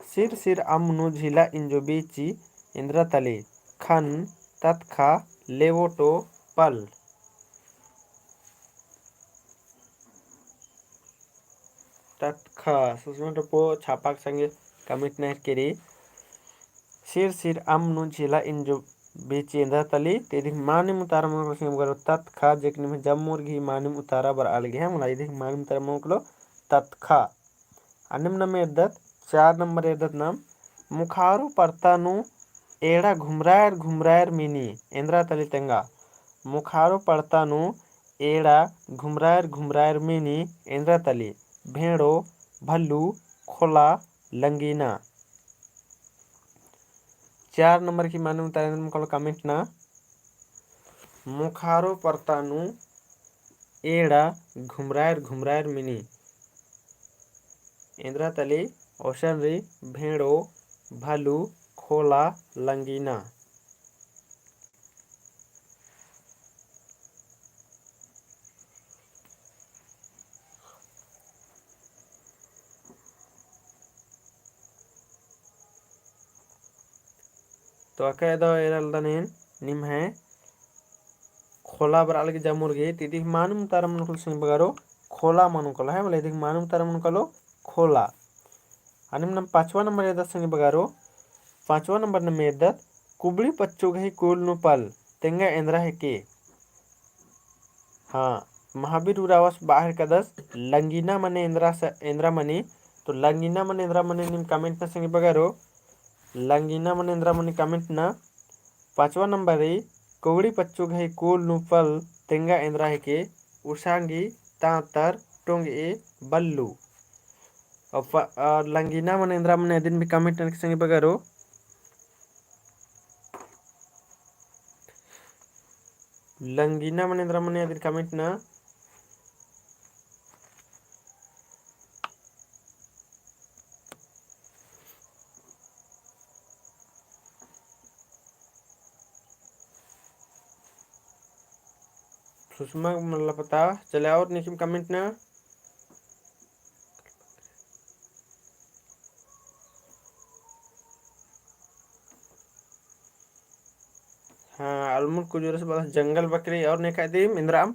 सिर सिर अम्म नू झिला इंजो बेची, एन्दरा तली। ख़न्न, ततख़ा, लेवोटो, पल्ल। ततख़ा, सुषमा टोपो छापा के संगे comment नहर केरी। सिर सिर अम्म नू झिला इंजो बेची एन्दरा तली, ते इदी मानिम उतारा मनकलो संगी बगारो ततख़ा, जे कि निम्है जम्मुर गही मानिम उतारा बरआ लगी है मला, इदी मानिम उतारा मनकलो ततख़ा। अन्नेम नम एरदत, चार नंबर एरदत नम, मुखारो परता नू एड़ा घुमरायर घुमरायर मिनी, एन्दरा तली तेंगा। मुखारो परता नू एड़ा घुमरायर घुमरायर मिनी, एन्दरा तली। भेंड़ो, भल्लू, खोला, लंगीना। चार नंबर की मानिम उतारा एन्दर मनकलो comment ना। मुखारो परता नू एड़ा घुमरायर घुमरायर मिनी, एन्दरा तली Option रई भेड़ो, भलू, खोला, लंगीना। तो अकय दव एरा लगदन एन निम्है खोला बरआ लगी जमुर गे, तो इदिक मानिम उतारा मनो कालो संगी बगरो, खोला मनो कालो, है मला, इदिक मानिम उतारा मनो कालो, खोला। अन्नेम नम पाँचवा नंबर एरदत संगी बगरो, पाँचवा नंबर नम एरदत, कुबड़ी पच्चो गही कुल नू पल, तेंगा एन्दरा हेके। हाँ, महावीर उराँवस बआ हेलरकदस, लंगीना मने एन्दरा स-, एन्दरा मनी, तो लंगीना मने एन्दरा मनी नीम comment ना संगी बगरो, लंगीना मने एन्दरा मनी comment ना। पाँचवा नंबर रई, कुबड़ी पच्चो गही कुल नू पल, तेंगा एन्दरा हेके, उसांगी, तांतर, टोंगए, बल्लू। और प-, और लंगीना मने एन्दरा मनी अदिन भी comment ननके संगी बगरो। लंगीना मने एन्दरा मनी अदिन comment ना। सुषमा मल्ला पता चले और नीकिम comment ना। हाँ, अलमुन कुजूरस बअदस जंगल बकरी और नेखा दिम एन्दराम।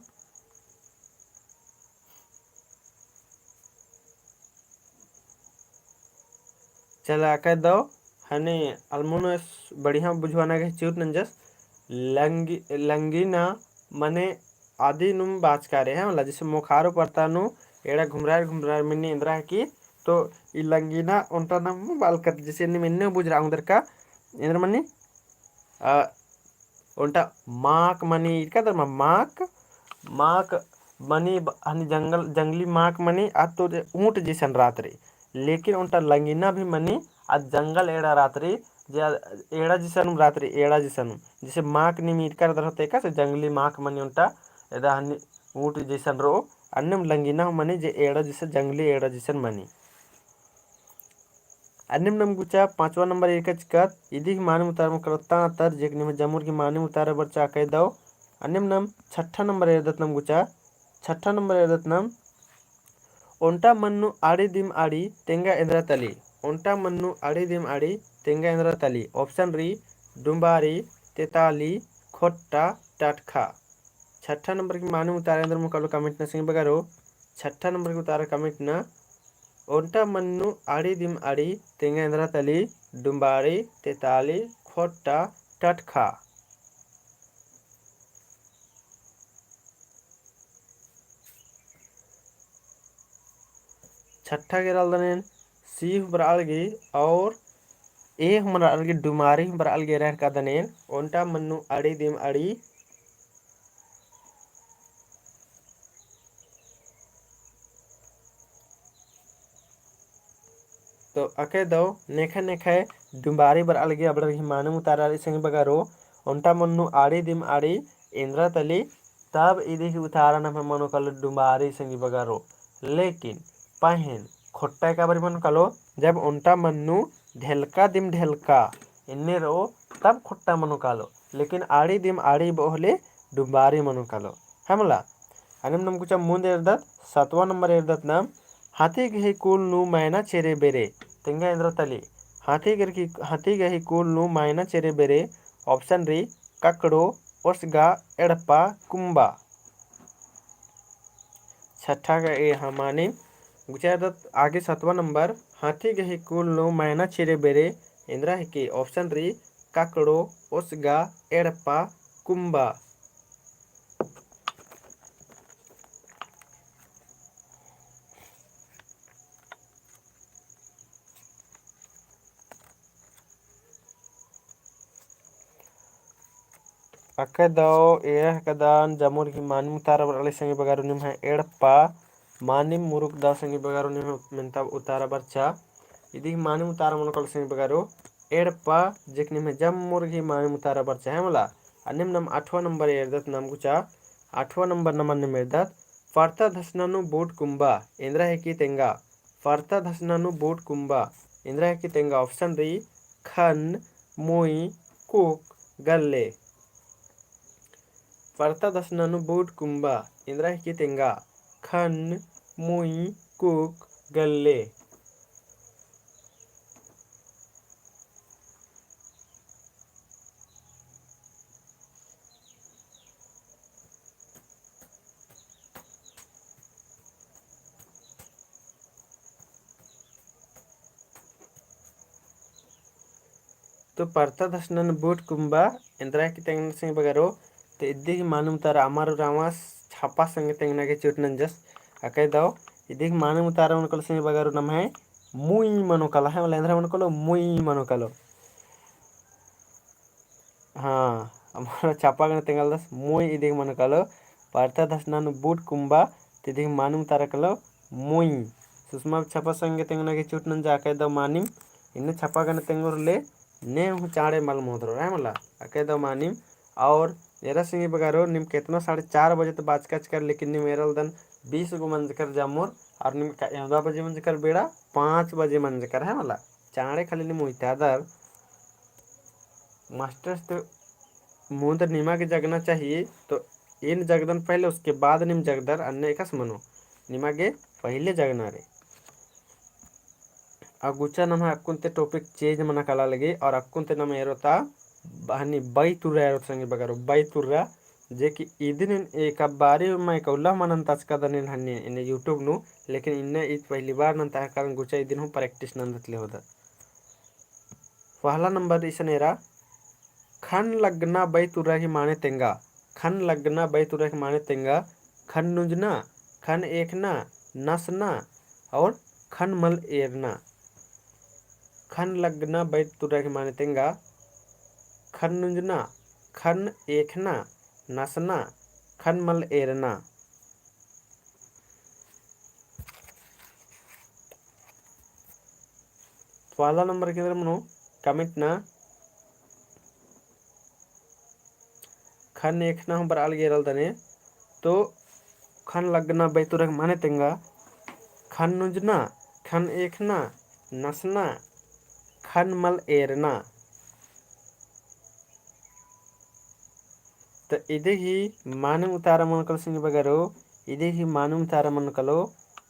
चला अकय दव हने अलमुन बढ़िया बुझवाना गही चिउर नंजस। लंगी, लंगीना मने आदि नुम बाचका रई, है मला, जैसे मोखारो परता नू एड़ा घुमरार घुमरार मनी एन्दरा हेके, तो ई लंगीना ओन्टा नम बालकत, जैसे निम एन्ने बुझरा उंदर का, एन्दरा मनी, आ, ओन्टा माक मनी, इरका दर मा-, माक, माक मनी ब-, हनी जंगल, जंगली माक मनी, आ तो ऊँट जैसन रात रई। लेकिन ओन्टा लंगीना भी मनी, आ जंगल एड़ा रात रई, जे आ एड़ा जैसन रात रई, एड़ा जैसन। जैसे माक नीम इरका दर होते का, से जंगली माक मनी ओन्टा, एदा हनी ऊँट जैसन रओ, अन्नेम लंगीना हूँ मनी, जे एड़ा जैसन, जंगली एड़ा जैसन मनी। अन्नेम नम गुचा पाँचवा नंबर एरका चिचकत, इदिक मानिम उतारा मनो कालो तांतर, जेक निम्है जमुर गही मानिम उतारा बरचा अकय दव। अन्नेम नम छठा नंबर एरदत नम गुचा, छठा नंबर एरदत नम, ओन्टा मन्नू आड़ी दिम आड़ी, तेंगा एन्दरा तली। ओन्टा मन्नू आड़ी दिम आड़ी, तेंगा एन्दरा तली। Option रई, डुम्बारी, तेताली, खोट्टा, टटखा। छठा नंबर की मानिम उतारा एन्दरा मनो कालो comment ना संगी बगरो। छठा नंबर की उतारा comment ना, ओन्टा मन्नू आड़ी दिम आड़ी, तेंगा एन्दरा तली, डुम्बारी, तेताली, खोट्टा, टटखा। छठा गे एरा लगदन एन, C हूँ बरआ लगी और A हूँ बरआ लगी, डुम्बारी हूँ बरआ लगी एरा हेलरकदन एन, ओन्टा मन्नू आड़ी दिम आड़ी। तो अकय दव नेखय नेखय डुम्बारी बरआ लगी, अबड़र गही मानिम उतारा रई संगी बगरो, ओन्टा मन्नू आड़ी दिम आड़ी एन्दरा तली, तब इदिक उतारा नम्है मनो कालो डुम्बारी संगी बगरो। लेकिन पहें खोट्टा एका बारी मनो कालो, जब ओन्टा मन्नू ढेलका दिम ढेलका एन्ने रओ, तब खोट्टा मनो कालो। लेकिन आड़ी दिम आड़ी बओ होले डुम्बारी मनो कालो। है मला? अन्नेम नम गुचा मुन्द एरदत, सातवाँ नंबर एरदत नम, हाथी गही कुल नू मैना चेरे बेरे, तेंगा एन्दरा तली। हाथी गही, हाथी गही कुल नू मैना चेरे बेरे, option रई, ककड़ो, ओसगा, एड़पा, कुम्बा। छठा गा ए हमानी गुचा एरदत आगे सातवाँ नंबर, हाथी गही कुल नू मैना चेरे बेरे एन्दरा हेके, option रई, ककड़ो, ओसगा, एड़पा, कुम्बा। अकय दव एरा हेलरकदन जमुर गही मानिम उतारा बरआ लगी संगी बगरो निम्है एड़पा, मानिम मुरुक दव संगी बगरो निम्है मेन्ता उतारा बरचा। इदिक मानिम उतारा मनो कालो संगी बगरो एड़पा, जेक निम्है जमुर गही मानिम उतारा बरचा है मला। अन्नेम नम आठवाँ नंबर एरदत नम गुचा, आठवाँ नंबर नम अन्नेम एरदत, परता धसना नू बूट कुम्बा, एन्दरा हेके तेंगा। परता धसना नू बूट कुम्बा, एन्दरा हिकी तेंगा? Option रई, खन, मुई, कुक, गल्ले। परता दसना नू बूट कुम्बा एन्दरा हिकी तेंगा? खन, मुई, कुक, गल्ले। तो परता दसना नू बूट कुम्बा एन्दरा हिकी तेंगना संगी बगरो। तो इदी ही मानिम उतारा अमर उराँवस छापा संगे तेंगना गे चिहुट नंजस। अकय दव इदी ही मानिम उतारा मनो कालो संगी बगरो नम्है मुई मनो कालो, है मला, एन्दरा मनो कालो, मुई मनो कालो। हाँ, अमर छापा गने तेंगालदस मुई इदी ही मनो कालो। परता दसना नू बूट कुम्बा, तो इदी ही मानिम उतारा कालो मुई। सुषमा छापा संगे तेंगना गे चिहुट नंजा। अकय दव मानिम, इन्ने छापा गने तेंगोर ले ने हूँ चाँड़े मल मोदरो, है मला। अकय दव मानिम। और एरा संगी बगरो, नीम केतना साढ़े चार बजे तो बाचका चिकर, लेकिन नीम एरलदन बीस गो मंजकर जम्मोर, और नीम का एवदा बजे मंजकर बेड़ा, पाँच बजे मंजकर, है मला। चाँड़े खाली नीम उइतादर। मास्टर तो मुन्द निमा गे जगना चाहिए, तो एन जगदन पहले, उसके बाद नीम जगदर, अन्ने एकासे मनो, निमा गे पहले जगना रे। आ गुचा नम्है अक्कुन ते topic change मना काला लगी, और अक्कुन ते नम एरोत हनी बई तुर्रा एरोत संगी बगरो, बई तुर्रा, जे कि इदिन एका बारी मा एका उल्ला मनन तचका दनिन हनी इन्ने YouTube नू, लेकिन इन्ने ईद पहली बार नन्ता है, कारण गुचा इदिन हूँ practice नन्दत ले होदत। पहला नंबर इसन एरा, खन लग्गना बई तुर्रा ही माने तेंगा। खन लग्गना बई तुर्रा ही माने तेंगा, खन नुंजना, खन एकना, नसना और खन मल एरना। खन लग्गना बई तुर्रा ही माने तेंगा, खन नुंजना, खन एकना, नसना, खन मल एरना। पहला नंबर के अंदर मनो comment ना। खन एकना हूँ बरआ लगी एरलदन। तो खन लग्गना बई तुर्रा ही माने तेंगा, खन नुंजना, खन एकना, नसना, खन मल एरना। तो इदी ही मानिम उतारा मनो कालो संगी बगरो, इदी ही मानिम उतारा मनो कालो,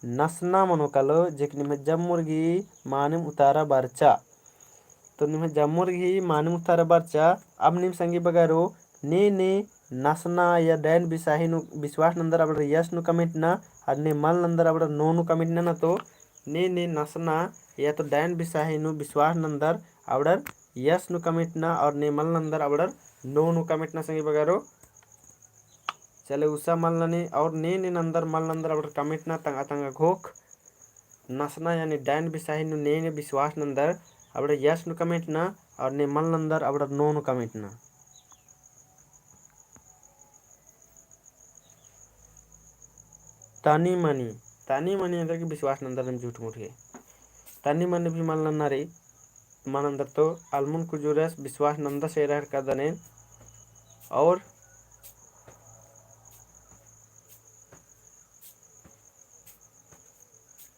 नसना मनो कालो, जे कि निम्है जम्मोर गही मानिम उतारा बरचा। तो निम्है जम्मोर गही मानिम उतारा बरचा। अब नीम संगी बगरो, ने ने नसना या डैन बिसाही नू बिस्वास नन्दर अबड़र yes नू comment ना, और ने मल नन्दर अबड़र no नू comment ना। ना तो ने ने नसना या तो डैन बिसाही नू बिस्वास नन्दर अबड़र yes नू comment ना, और ने मल नन्दर अबड़र no नू comment ना संगी बगरो। चले उसा मल ननी, और ने ने नन्दर मल नन्दर अबड़र comment ना तंगआ तंगआ घोख। नसना यानी डैन बिसाही नू ने ने बिस्वास नन्दर अबड़र yes नू comment ना, और ने मल नन्दर अबड़र no नू comment ना। तनी मनी, तनी मनी एन्देर की बिस्वास नन्दर नीम झूठ मूठ गे। तनी मनी भी मल नन्ना रई, मल नन्दर तो अलमुन कुजूरस बिस्वास नन्दस एरा हरका दनेन। और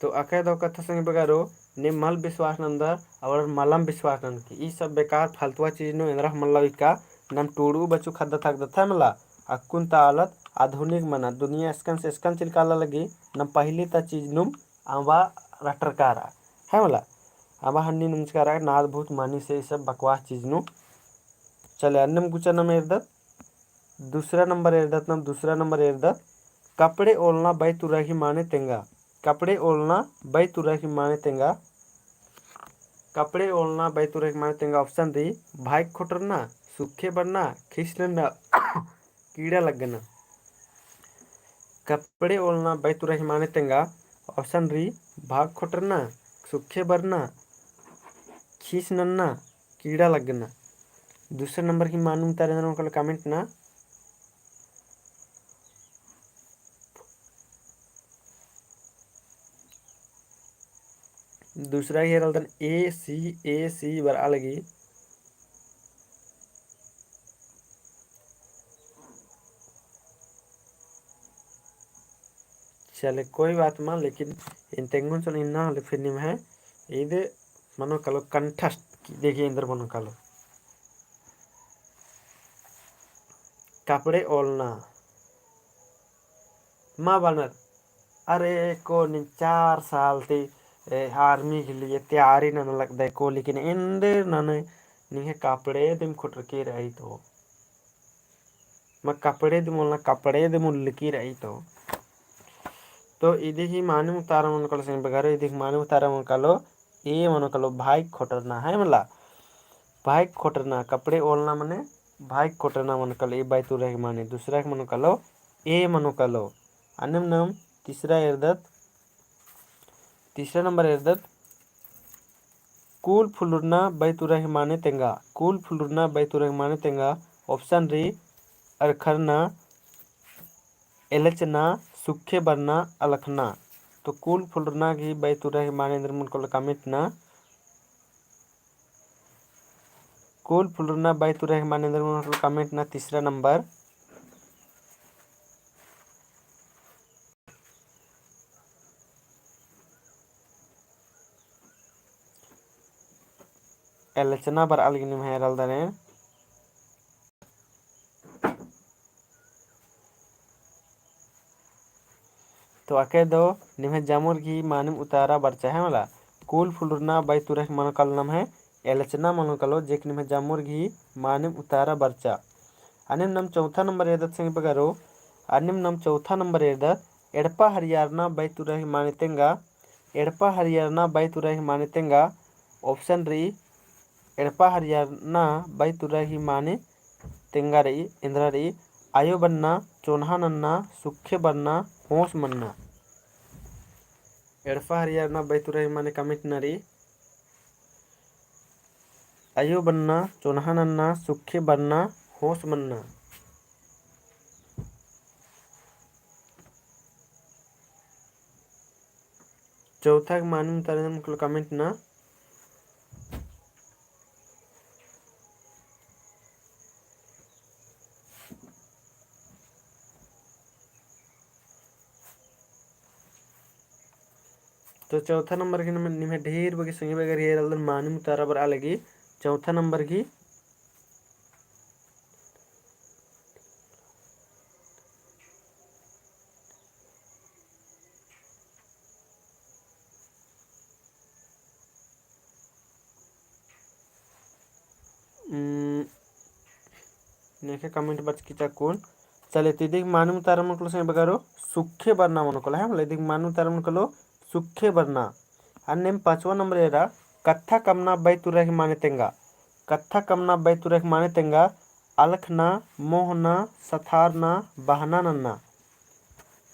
तो अकय दव कत्था संगी बगरो, ने मल बिस्वास नन्दर, अबड़र मलम बिस्वास नन्दर की। ई सब बेकार फालतुआ चीज नू एन्दरा मल्ला बिका, नम टूड़ू बचू खद्दा थक दथा मला, अक्कुन ता आलत आधुनिक मना, दुनिया एसकन से एसकन चिलकाला लगी, नम पहली ता चीज नुम अम्बा रटरकारा, है मला? अम्बा हन्नी नंजकारा, नाद भूत मानी से ई सब बकवास चीज नू। चले, अन्नेम गुचा नम एरदत, दूसरा नंबर एरदत नम, दूसरा नंबर एरदत, कपड़े ओलना बई तुर्रा ही माने तेंगा। कपड़े ओलना बई तुर्रा ही माने तेंगा। कपड़े ओलना बई तुर्रा ही माने तेंगा option रई, भाई खोटरना, सुखे बरना, खीस नन्ना, कीड़ा लग्गना। कपड़े ओलना बई तुर्रा ही माने तेंगा option रई, भाग खोटरना, सुखे बरना, खीस नन्ना, कीड़ा लग्गना। दूसरा नंबर ही मानिम उतारा एन्देर मनो कालो comment ना। दूसरा ही एरलदन A C, A C बरआ लगी। चले, कोई बात मा, लेकिन एन तेंगोन चल इन्ना होले फिर निम्है ईद मनो कालो कंठस्थ, कि देखिए एन्देर मनो कालो। कपड़े ओलना। मा बअनर, अरे को नीन चार साल ती, ए, army के लिए तैयारी नना लगदय को, लेकिन एन्देर नने निंग्है कपड़े दिम खुटरकी रई तो। मा कपड़े दिम ओलना, कपड़े दिम उल्लकी रई तो। तो इदी ही मानिम उतारा मनो कालो संगी बगरो, इदी ही मानिम उतारा मनो कालो, ए मनो कालो भाई खोटरना है मला। भाई खोटरना, कपड़े ओलना मने भाई खोटरना मनो कालो, ए बाई तुरा ही माने, दूसरा ही मनो कालो, ए मनो कालो। अन्नेम नम तीसरा एरदत, तीसरा नंबर एरदत, कूल फुलुरना बाई तुरा ही माने तेंगा, कूल फुलुरना बाई तुरा ही माने तेंगा, option रई, अरखरना, एलचना, सुखे बरना, अलखना। तो कूल फुलुरना गही बाई तुरा ही माने एन्देर मनो कालो comment ना। कूल फुलुरना बाई तुरा ही माने एन्देर मनो कालो comment ना तीसरा नंबर। एलचना बरआ लगी निम्है एरालदन। तो अकय दव निम्है जामुर गही मानिम उतारा बरचा है मला। कूल फुलुरना बाई तुरा ही मनो कालो नम्है एलचना मनो कालो, जे कि निम्है जामुर गही मानिम उतारा बरचा। अन्नेम नम चौथा नंबर एरदत संगी बगरो, अन्नेम नम चौथा नंबर एरदत, एड़पा हरियारना बाई तुरा ही माने तेंगा, एड़पा हरियारना बाई तुरा ही माने तेंगा, option रई, एड़पा हरियारना बाई तुरा ही माने तेंगा रई, एन्दरा रई, अयो बन्ना, चोन्हा नन्ना, सुखे बरना, होस मन्ना। एड़पा हरियारना बाई तुरा ही माने comment ना रई, अयो बन्ना, चोन्हा नन्ना, सुखे बरना, होस मन्ना। चौथा के मानिम उतारा एन्देर मनो कालो comment ना। तो चौथा नंबर गही निम्है, निम्है ढेर बग्गे संगी बगर ही एरालदन मानिम उतारा बरआ लगी। चौथा नंबर गही उम्म, नेखे comment बरचकी चिआ कुन। चले, तो इदी गही मानिम उतारा मनो कालो संगी बगरो, सुखे बरना मनो कालो, है मला, इदी गही मानिम उतारा मनो कालो, सुखे बरना। अन्नेम पाँचवा नंबर एरा, कत्था कमना बाई तुरा ही माने तेंगा। कत्था कमना बाई तुरा ही माने तेंगा, अलखना, मोहना, सथारना, बहना नन्ना।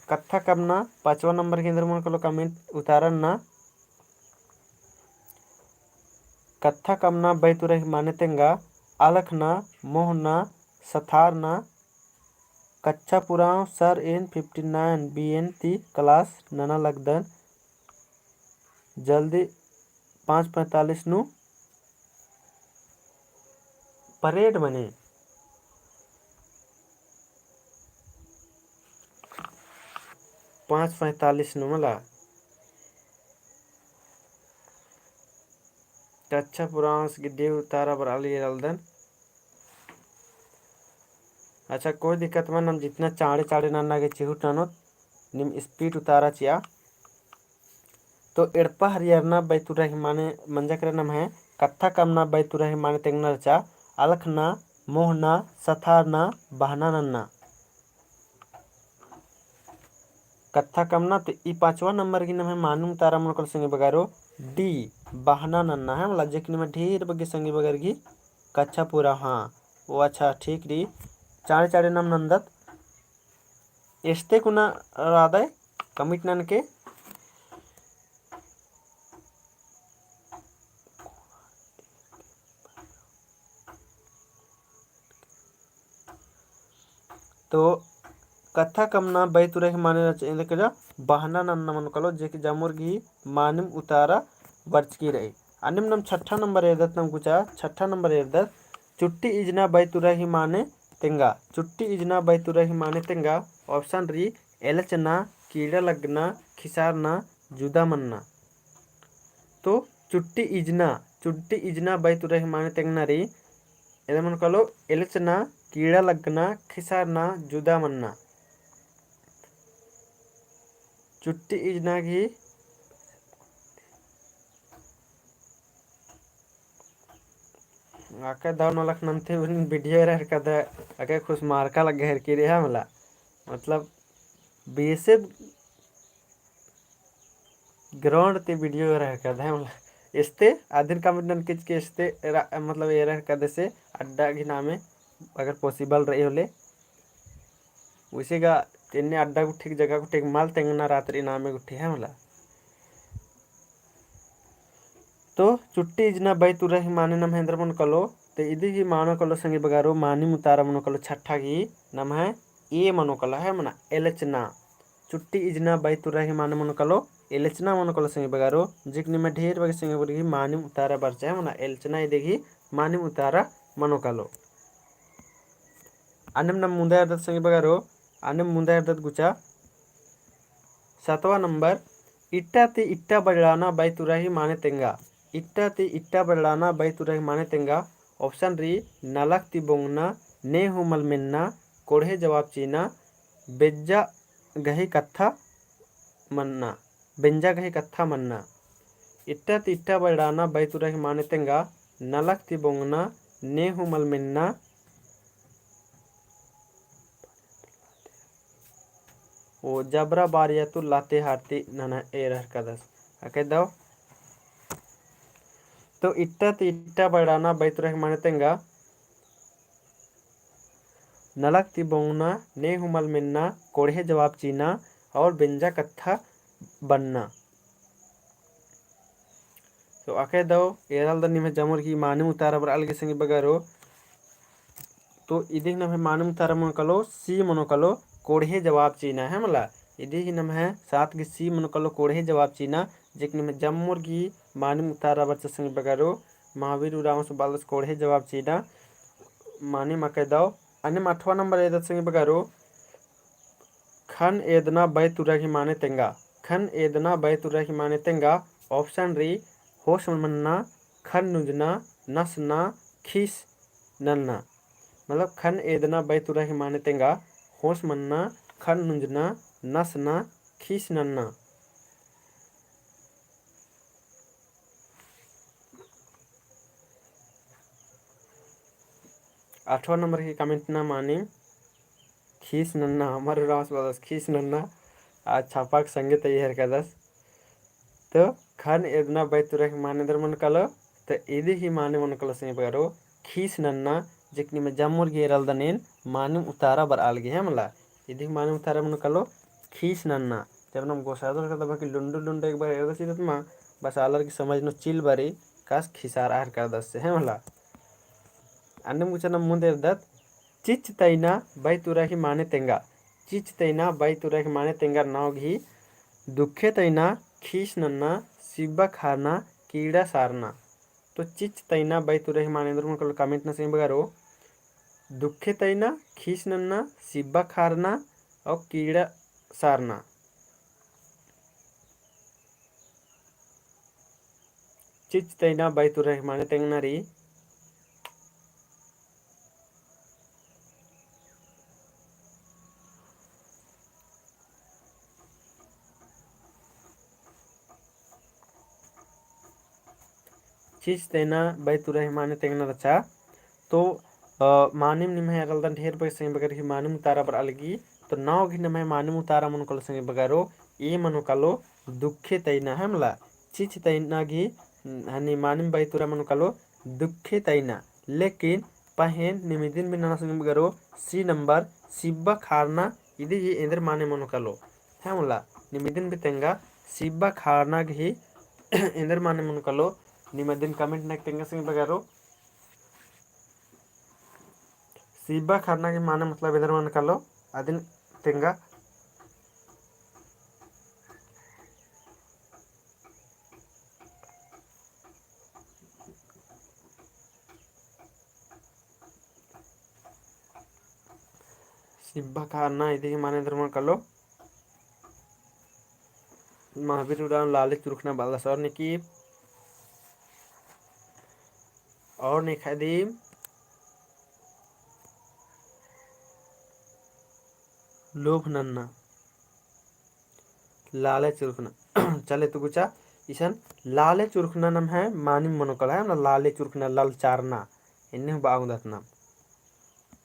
कत्था कमना पाँचवा नंबर गही एन्देर मनो कालो comment उतारा नन्ना। कत्था कमना बाई तुरा ही माने तेंगा, अलखना, मोहना, सथारना। कच्छा पुराव sir N fifty nine B N ती class नना लगदन। जल्दी पाँच पैंतालीस नू परेड मनी। पाँच पैंतालीस नू मला। तो अच्छा पुरांस गिड्डी उतारा बरआ लगी एरालदन। अच्छा, कोई दिक्कत मल, नम जितना चाँड़े चाँड़े नन्ना गे चिहुट ननोत, नीम speed उतारा चिआ। तो एड़पा हरियरना बैतुरा ही माने मंजा केरा नम्है, कत्था कमना बैतुरा ही माने तेंगना रहचा, अलखना, मोहना, सथारना, बहना नन्ना। कत्था कमना, तो ई पाँचवा नंबर गही नम्है मानिम उतारा मनो कालो संगी बगरो, D, बहना नन्ना है, मला जे कि निम्है ढेर बग्गे संगी बगर गही कच्छा पूरा, हाँ, ओ अच्छा, ठीक रई, चाँड़े चाँड़े नाम नन्दत, एस्ते कुना रअदय, कमिट ननके। तो कत्था कमना बैतुरा ही माने रहचा एन्देर केरा बहना नन्ना मनो कालो, जे कि जामुर गही मानिम उतारा बरचकी रई। अन्नेम नम छठा नंबर एरदत नम गुचा, छठा नंबर एरदत, चुट्टी इजना बैतुरा ही माने तेंगा। चुट्टी इजना बैतुरा ही माने तेंगा, option रई, एलचना, कीड़ा लगना, खिसारना, जुदा मन्ना। तो चुट्टी इजना, चुट्टी इजना बई तुरा ही माने तेंगना रई। एन्देर मनो कालो, एलचना, कीड़ा लगना, खिसारना, जुदा मन्ना। चुट्टी इजना गही अक्के दव नलख नन्ते उरिन video एरा हेरकदय, अक्के खुस मारका लग्गा हेरकी रई मला। मतलब, बेसे ground ती video एरा हेरकदय मला। एस्ते अदिन comment ननके चिके एस्ते एरा, मतलब, एरा हेरकदय से अड्डा गही नामे अगर possible रई होले। उइसे गा एन्ने अड्डा गुट्ठी जगह गुट्ठी मल तेंगना रात रई नामे गुट्ठी है मला। तो चुट्टी इजना बई तुरा ही माने नम्है एन्देर मनो कालो, तो इदी ही मानो कालो संगी बगारो मानिम उतारा मनो कालो छठा गही नम्है A मनो कालो है मना एलचना। चुट्टी इजना बई तुरा ही माने मनो कालो एलचना मनो कालो संगी बगारो, जेक निम्है ढेर बग्गे संगी बगारो गही मानिम उतारा बरचा है मना एलचना इदी गही मानिम उतारा मनो कालो। अन्नेम नम मुन्दा एरदत संगी बगारो, अन्नेम मुन्दा एरदत गुचा। सतवा नंबर, इट्टा ती इट्टा बड़ड़ाना बई तुरा ही माने तेंगा। इट्टा ती इट्टा बड़ड़ाना बई तुरा ही माने तेंगा। Option रई, नलख ती बोंगना, ने हूँ मल मेन्ना, कोड़हे जवाब चीना, बेज्जा गही कत्था मन्ना, बेंजा गही कत्था मन्ना। इट्टा ती इट्टा बड़ड़ाना बई तुरा ही माने तेंगा, नलख ती बोंगना, ने हूँ मल मेन्ना, ओ जबरा बारिया तू लाते हारती नना एरा हेरकदस। अक्के दव। तो इट्टा ती इट्टा बड़ड़ाना बई तुरा ही माने तेंगा, नलख ती बोंगना, ने हूँ मल मेन्ना, कोड़हे जवाब चीना और बेंजा कत्था बन्ना। तो अक्के दव एरालदन निम्है जम्मुर गही मानिम उतारा बरआ लगी संगी बगारो। तो इदी ही नम्है मानिम उतारा मनो कालो, C मनो कालो, कोड़हे जवाब चीना है मला। इदी ही नम्है सात गही C मनो कालो, कोड़हे जवाब चीना, जेक निम्है जम्मुर गही मानिम उतारा बरचा संगी बगारो। महावीर उराँवस बअदस कोड़हे जवाब चीना। मानिम अक्के दव। अन्नेम अठवा नंबर एदत संगी बगारो, खन एदना बई तुरा ही माने तेंगा। खन एदना बई तुरा ही माने तेंगा। Option रई, होस मन्ना, खन नुंजना, नसना, खीस नन्ना। मतलब, खन एदना बई तुरा ही माने तेंगा, होस मन्ना, खन नुंजना, नसना, खीस नन्ना। आठवाँ नंबर की comment ना मानिम खीस नन्ना, हमर उराँवस बअदस खीस नन्ना। आज छापा के संगे तैयार हेरकदस। तो खन एदना बई तुरा ही माने एन्देर मनो कालो, तो इदी ही माने मनो कालो संगी बगारो खीस नन्ना, जेक निम्है जम्मुर गही एरालदन एन मानिम उतारा बरआ लगी है मला। इदी ही मानिम उतारा मनो कालो खीस नन्ना। जब नम गोसादर का दबा की लुंडु लुंडु एक बार एरदस चिदत मा, बस आलर की समझ नू चिल बारी कास खिसारआ हेरकदस से है मला। अन्नेम गुचा नम मुन्द एरदत, चिच्च तैना बई तुरा ही माने तेंगा। चिच्च तैना बई तुरा ही माने तेंगा नाव गही, दुखे तैना, खीस नन्ना, सिब्बा खारना, कीड़ा सारना। तो चिच्च तैना बई तुरा ही माने एन्देर मनो कालो comment ना संगी बगारो। दुखे तैना, खीस नन्ना, सिब्बा खारना और कीड़ा सारना। चिच्च तैना बई तुरा ही माने तेंगना रई। चिच्च तैना बई तुरा ही माने तेंगना रहचा। तो, अ, मानिम निम्है एरालदन ढेर बग्गे संगी बगर ही मानिम उतारा बरआ लगी। तो नाव गही नम्है मानिम उतारा मनो कालो संगी बगारो, A मनो कालो दुखे तैना है मला। चिच्च तैना गही, हनी मानिम बई तुरा मनो कालो दुखे तैना। लेकिन पहें निम इदिन भी नना संगी बगारो, C नंबर सिब्बा खारना, इदी गही एन्देर माने मनो कालो है मला। निम इदिन भी तेंगा सिब्बा खारना गही एन्देर माने मनो कालो, निम अदिन comment नना तेंगा संगी बगारो। सिब्बा खारना गही माने मतलब एन्देर मनो कालो, अदिन तेंगा। सिब्बा खारना इदी गही माने एन्देर मनो कालो। महावीर उराँव लाली चुरुखना बअदस और निकी और नेखा दिम लोभ नन्ना, लालच उरखना। चले तो गुचा, इसन लालच उरखना नम्है मानिम मनो कालो है, मतलब लालच उरखना, ललचारना, एन्ने हूँ बआ ओंगदत नाम।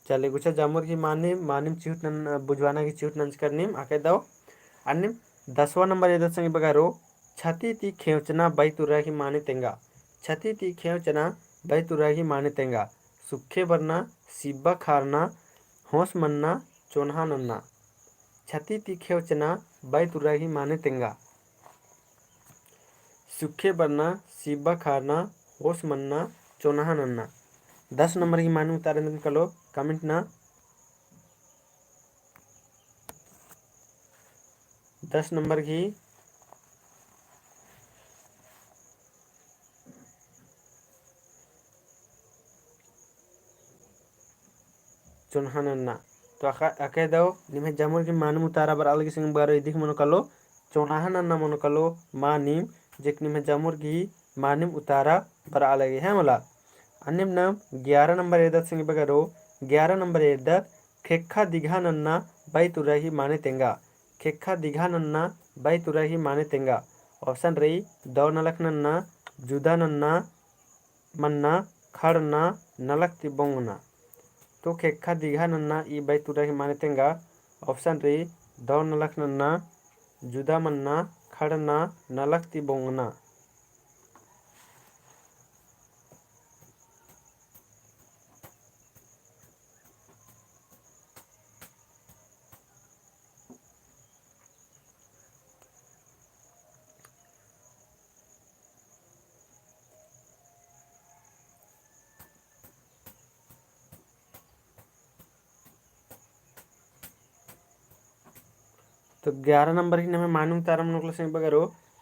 चले गुचा जामुर गही मानिम, मानिम चिहुट नन-, बुझवाना गही चिहुट नंजकर नीम, अकय दव। अन्नेम दसवाँ नंबर एदत संगी बगरो, छती ती खेंवचना बई तुरा गही माने तेंगा। छती ती खेंवचना बई तुरा गही माने तेंगा। सुखे बरना, सिब्बा खारना, होस मन्ना, चोन्हा नन्ना। छती ती खेंवचना बई तुरा गही माने तेंगा। सुखे बरना, सिब्बा खारना, होस मन्ना, चोन्हा नन्ना। दस नंबर गही मानिम उतारा एन्दरम कालो, comment ना। दस नंबर गही चोन्हा नन्ना। तो अका-, अकय दव, निम्है जामुर गही मानिम उतारा बरआ लगी संगी बगरो, इदिक मनो कालो, चोन्हा नन्ना मनो कालो मानिम, जेक निम्है जामुर गही मानिम उतारा बरआ लगी है मला। अन्नेम नाम ग्यारह नंबर एरदत संगी बगरो, ग्यारह नंबर एरदत, खेक्खा दिघा नन्ना बई तुरा गही माने तेंगा। खेक्खा दिघा नन्ना बई तुरा गही माने तेंगा। Option रई, दव नलख नन्ना, जुदा नन्ना, मन्ना, खड़ना, नलख ती बोंगना। तो खेक्खा दिघा नन्ना ई बई तुरा गही माने तेंगा। Option रई, दव नलख नन्ना, जुदा मन्ना, खड़ना, नलख ती बोंगना। तो ग्यारह नंबर ही नम्है मानिम उतारा मनो कालो संगी बगरो,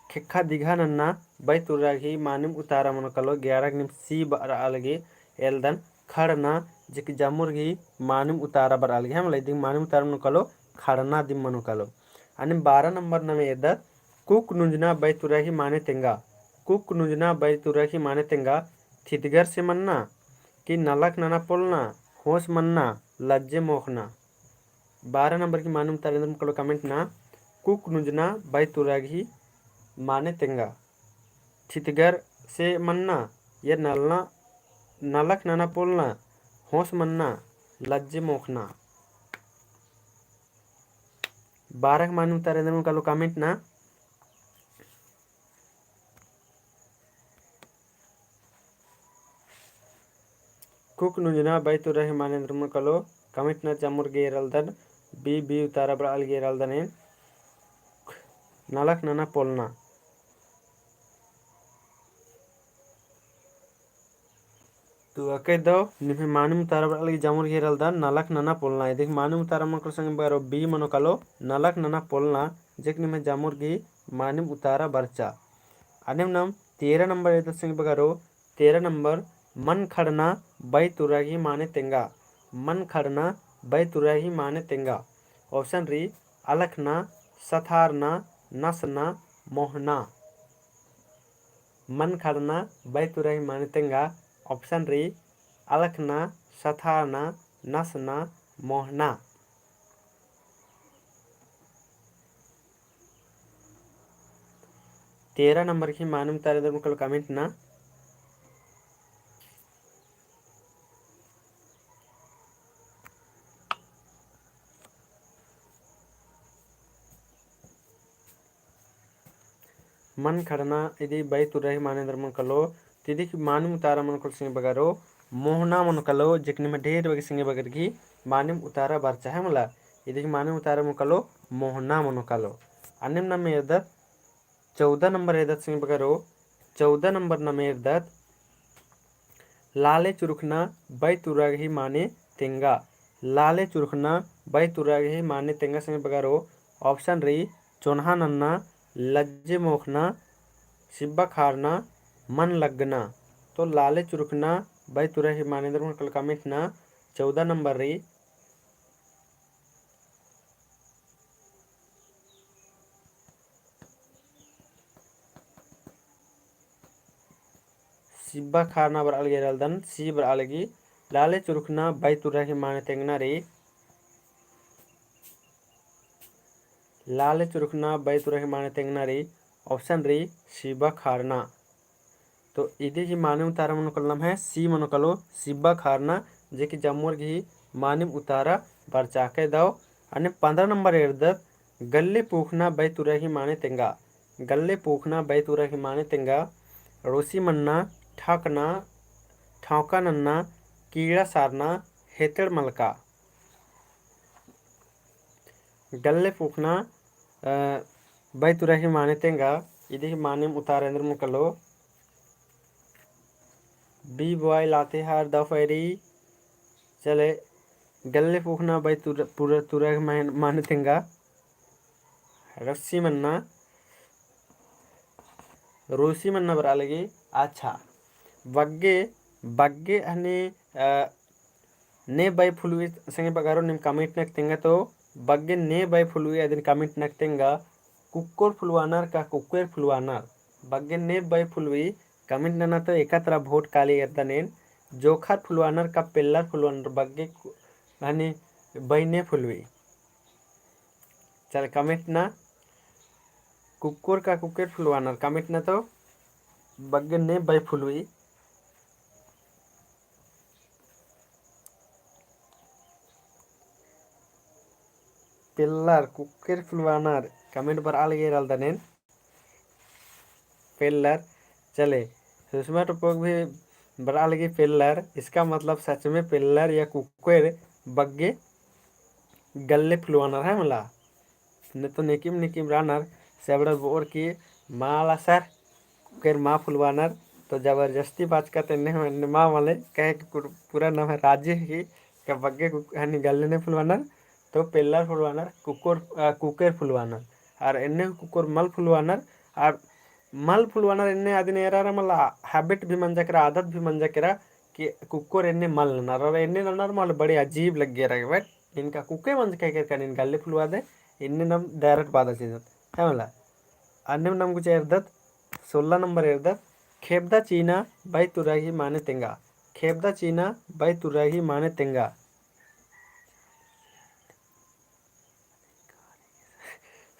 खेक्खा दिघा नन्ना बई तुरा गही मानिम उतारा मनो कालो, ग्यारह गही नीम C बरआ लगी एरदन, खड़ना, जेक जामुर गही मानिम उतारा बरआ लगी है मला, इदिक मानिम उतारा मनो कालो, खड़ना दिम मनो कालो। अन्नेम बारह नंबर नम्है एरदत, कुक नुंजना बई तुरा गही माने तेंगा। कुक नुंजना बई तुरा गही माने तेंगा, थितगर से मन्ना, कि नलख नना पोलना, होस मन्ना, लज्जे मोखना। बारह नंबर गही मानिम उतारा एन्दरम कालो comment ना, कुक नुंजना बई तुरा गही माने तेंगा। थितगर से मन्ना, या नलना, नलख नना पोलना, होस मन्ना, लज्जे मोखना। बारह गही मानिम उतारा एन्दरम कालो comment ना। कुक नुंजना बई तुरा गही माने एन्दरम कालो, comment ना। जामुर गही एरालदन, B, B उतारा बरआ लगी एरालदन एन, नलख नना पोलना। तो अकय दव, निम्है मानिम उतारा बरआ लगी जामुर गही एरालदन, नलख नना पोलना। इदिक मानिम उतारा मनो कालो संगी बगरो, B मनो कालो, नलख नना पोलना, जेक निम्है जामुर गही मानिम उतारा बरचा। अन्नेम नाम तेरह नंबर एरदत संगी बगरो, तेरह नंबर, मन खड़ना बई तुरा गही माने तेंगा। मन खड़ना बई तुरा गही माने तेंगा। Option रई, अलखना, सथारना, नसना, मोहना। मन खड़ना बई तुरा गही माने तेंगा। Option रई, अलखना, सथारना, नसना, मोहना। तेरह नंबर गही मानिम उतारा एन्दरम कालो comment ना। मन खड़ना इदी बई तुरा गही माने एन्दरम कालो, तो इदिक मानिम उतारा मनो कालो संगी बगरो, मोहना मनो कालो, जेक निम्है ढेर बग्गे संगी बगर गही मानिम उतारा बरचा है मला, इदिक मानिम उतारा मनो कालो, मोहना मनो कालो। अन्नेम नाम एरदत, चौदह नंबर एरदत संगी बगरो, चौदह नंबर नाम एरदत, लाले चुरुखना बई तुरा गही माने तेंगा। लाले चुरुखना बई तुरा गही माने तेंगा संगी बगरो। Option रई, चोन्हा नन्ना, लज्जे मोखना, सिब्बा खारना, मन लग्गना। तो लाले चुरुखना बई तुरा गही माने एन्दरम कालो comment ना। चौदह नंबर रई। C सिब्बा खारना बरआ लगी एरा लगदन, सी बरआ लगी। लाले चुरुखना बई तुरा ही माने तेंगना रई। लाले चुरुखना बई तुरा ही माने तेंगना रई, option रई सिब्बा खारना। तो इदी ही मानिम उतारा मनो कालो नम्है सी मनो कालो, सिब्बा खारना, जे कि जम्मोर गही मानिम उतारा बरचा के दव। अन्ने पन्द्रह नंबर एरदत, गल्ले पूखना बई तुरा ही माने तेंगा। गल्ले पूखना बई तुरा ही माने तेंगा, रोसी मन्ना, ठाकना, ठांका नन्ना, कीड़ा सारना, हेतड़ मलका। गल्ले पूखना, अ, बई तुरा ही माने तेंगा, इदी ही मानिम उतारा एन्देर मनो कालो। बी बॉय लातेहार दफैरी, चले, गल्ले पूखना बई तुर-, पुर-, तुरा ही माने, माने तेंगा, रस्सी मन्ना, रोसी मन्ना बरआ लगी। अच्छा, बग्गे, बग्गे हने, अ, ने बई फुलवी संगे बगारो नीम comment नक तेंगा तो, बग्गे ने बई फुलवी अदिन comment नक तेंगा, कुक्कोर फुलवानर का कुक्कोर फुलवानर, बग्गे ने बई फुलवी comment नना तो एका तरा vote काली एरदन एन, जोंख़र फुलवानर का पेल्लर फुलवानर बग्गे कु-, हनी बई ने फुलवी। चल comment ना, कुक्कोर का कुक्कोर फुलवानर comment ना तो बग्गे ने बई फुलवी। पेल्लर कुक्कोर फुलवानर comment बरआ लगी एरा लगदन एन। पेल्लर, चले, सुषमा टोप्पोक भी बरआ लगी पेल्लर, इसका मतलब सच में पेल्लर या कुक्कोर बग्गे गल्ले फुलवानर है मला। ने तो नेकिम नेकिम रानर, सेबड़र बोर की माला सर, कुक्कोर मा फुलवानर, तो जबरदस्ती बाचका तेन्ने हम एन्ने मा मले, कहे कि कुर-, पूरा नम्है राजी है कि का बग्गे कुक-, हनी गल्ले ने फुलवानर, तो पेल्लर फुलवानर, कुक्कोर, अ, कुक्कोर फुलवानर। आर एन्ने कुक्कोर मल फुलवानर, आर मल फुलवानर एन्ने अदिन एरार मला habit भी मंजा केरा, आदत भी मंजा केरा कि कुक्कोर एन्ने मल ननर, आर एन्ने ननर मला बड़ी अजीब लग्गेरा कि बट इनका कुक्कोर मंजा केरा का नीन गल्ले फुलवादय, एन्ने नम direct बादा चिअदत, है मला। अन्नेम नम गुचा एरदत, सोलह नंबर एरदत, खेबदा चीना बई तुरा ही माने तेंगा। खेबदा चीना बई तुरा ही माने तेंगा।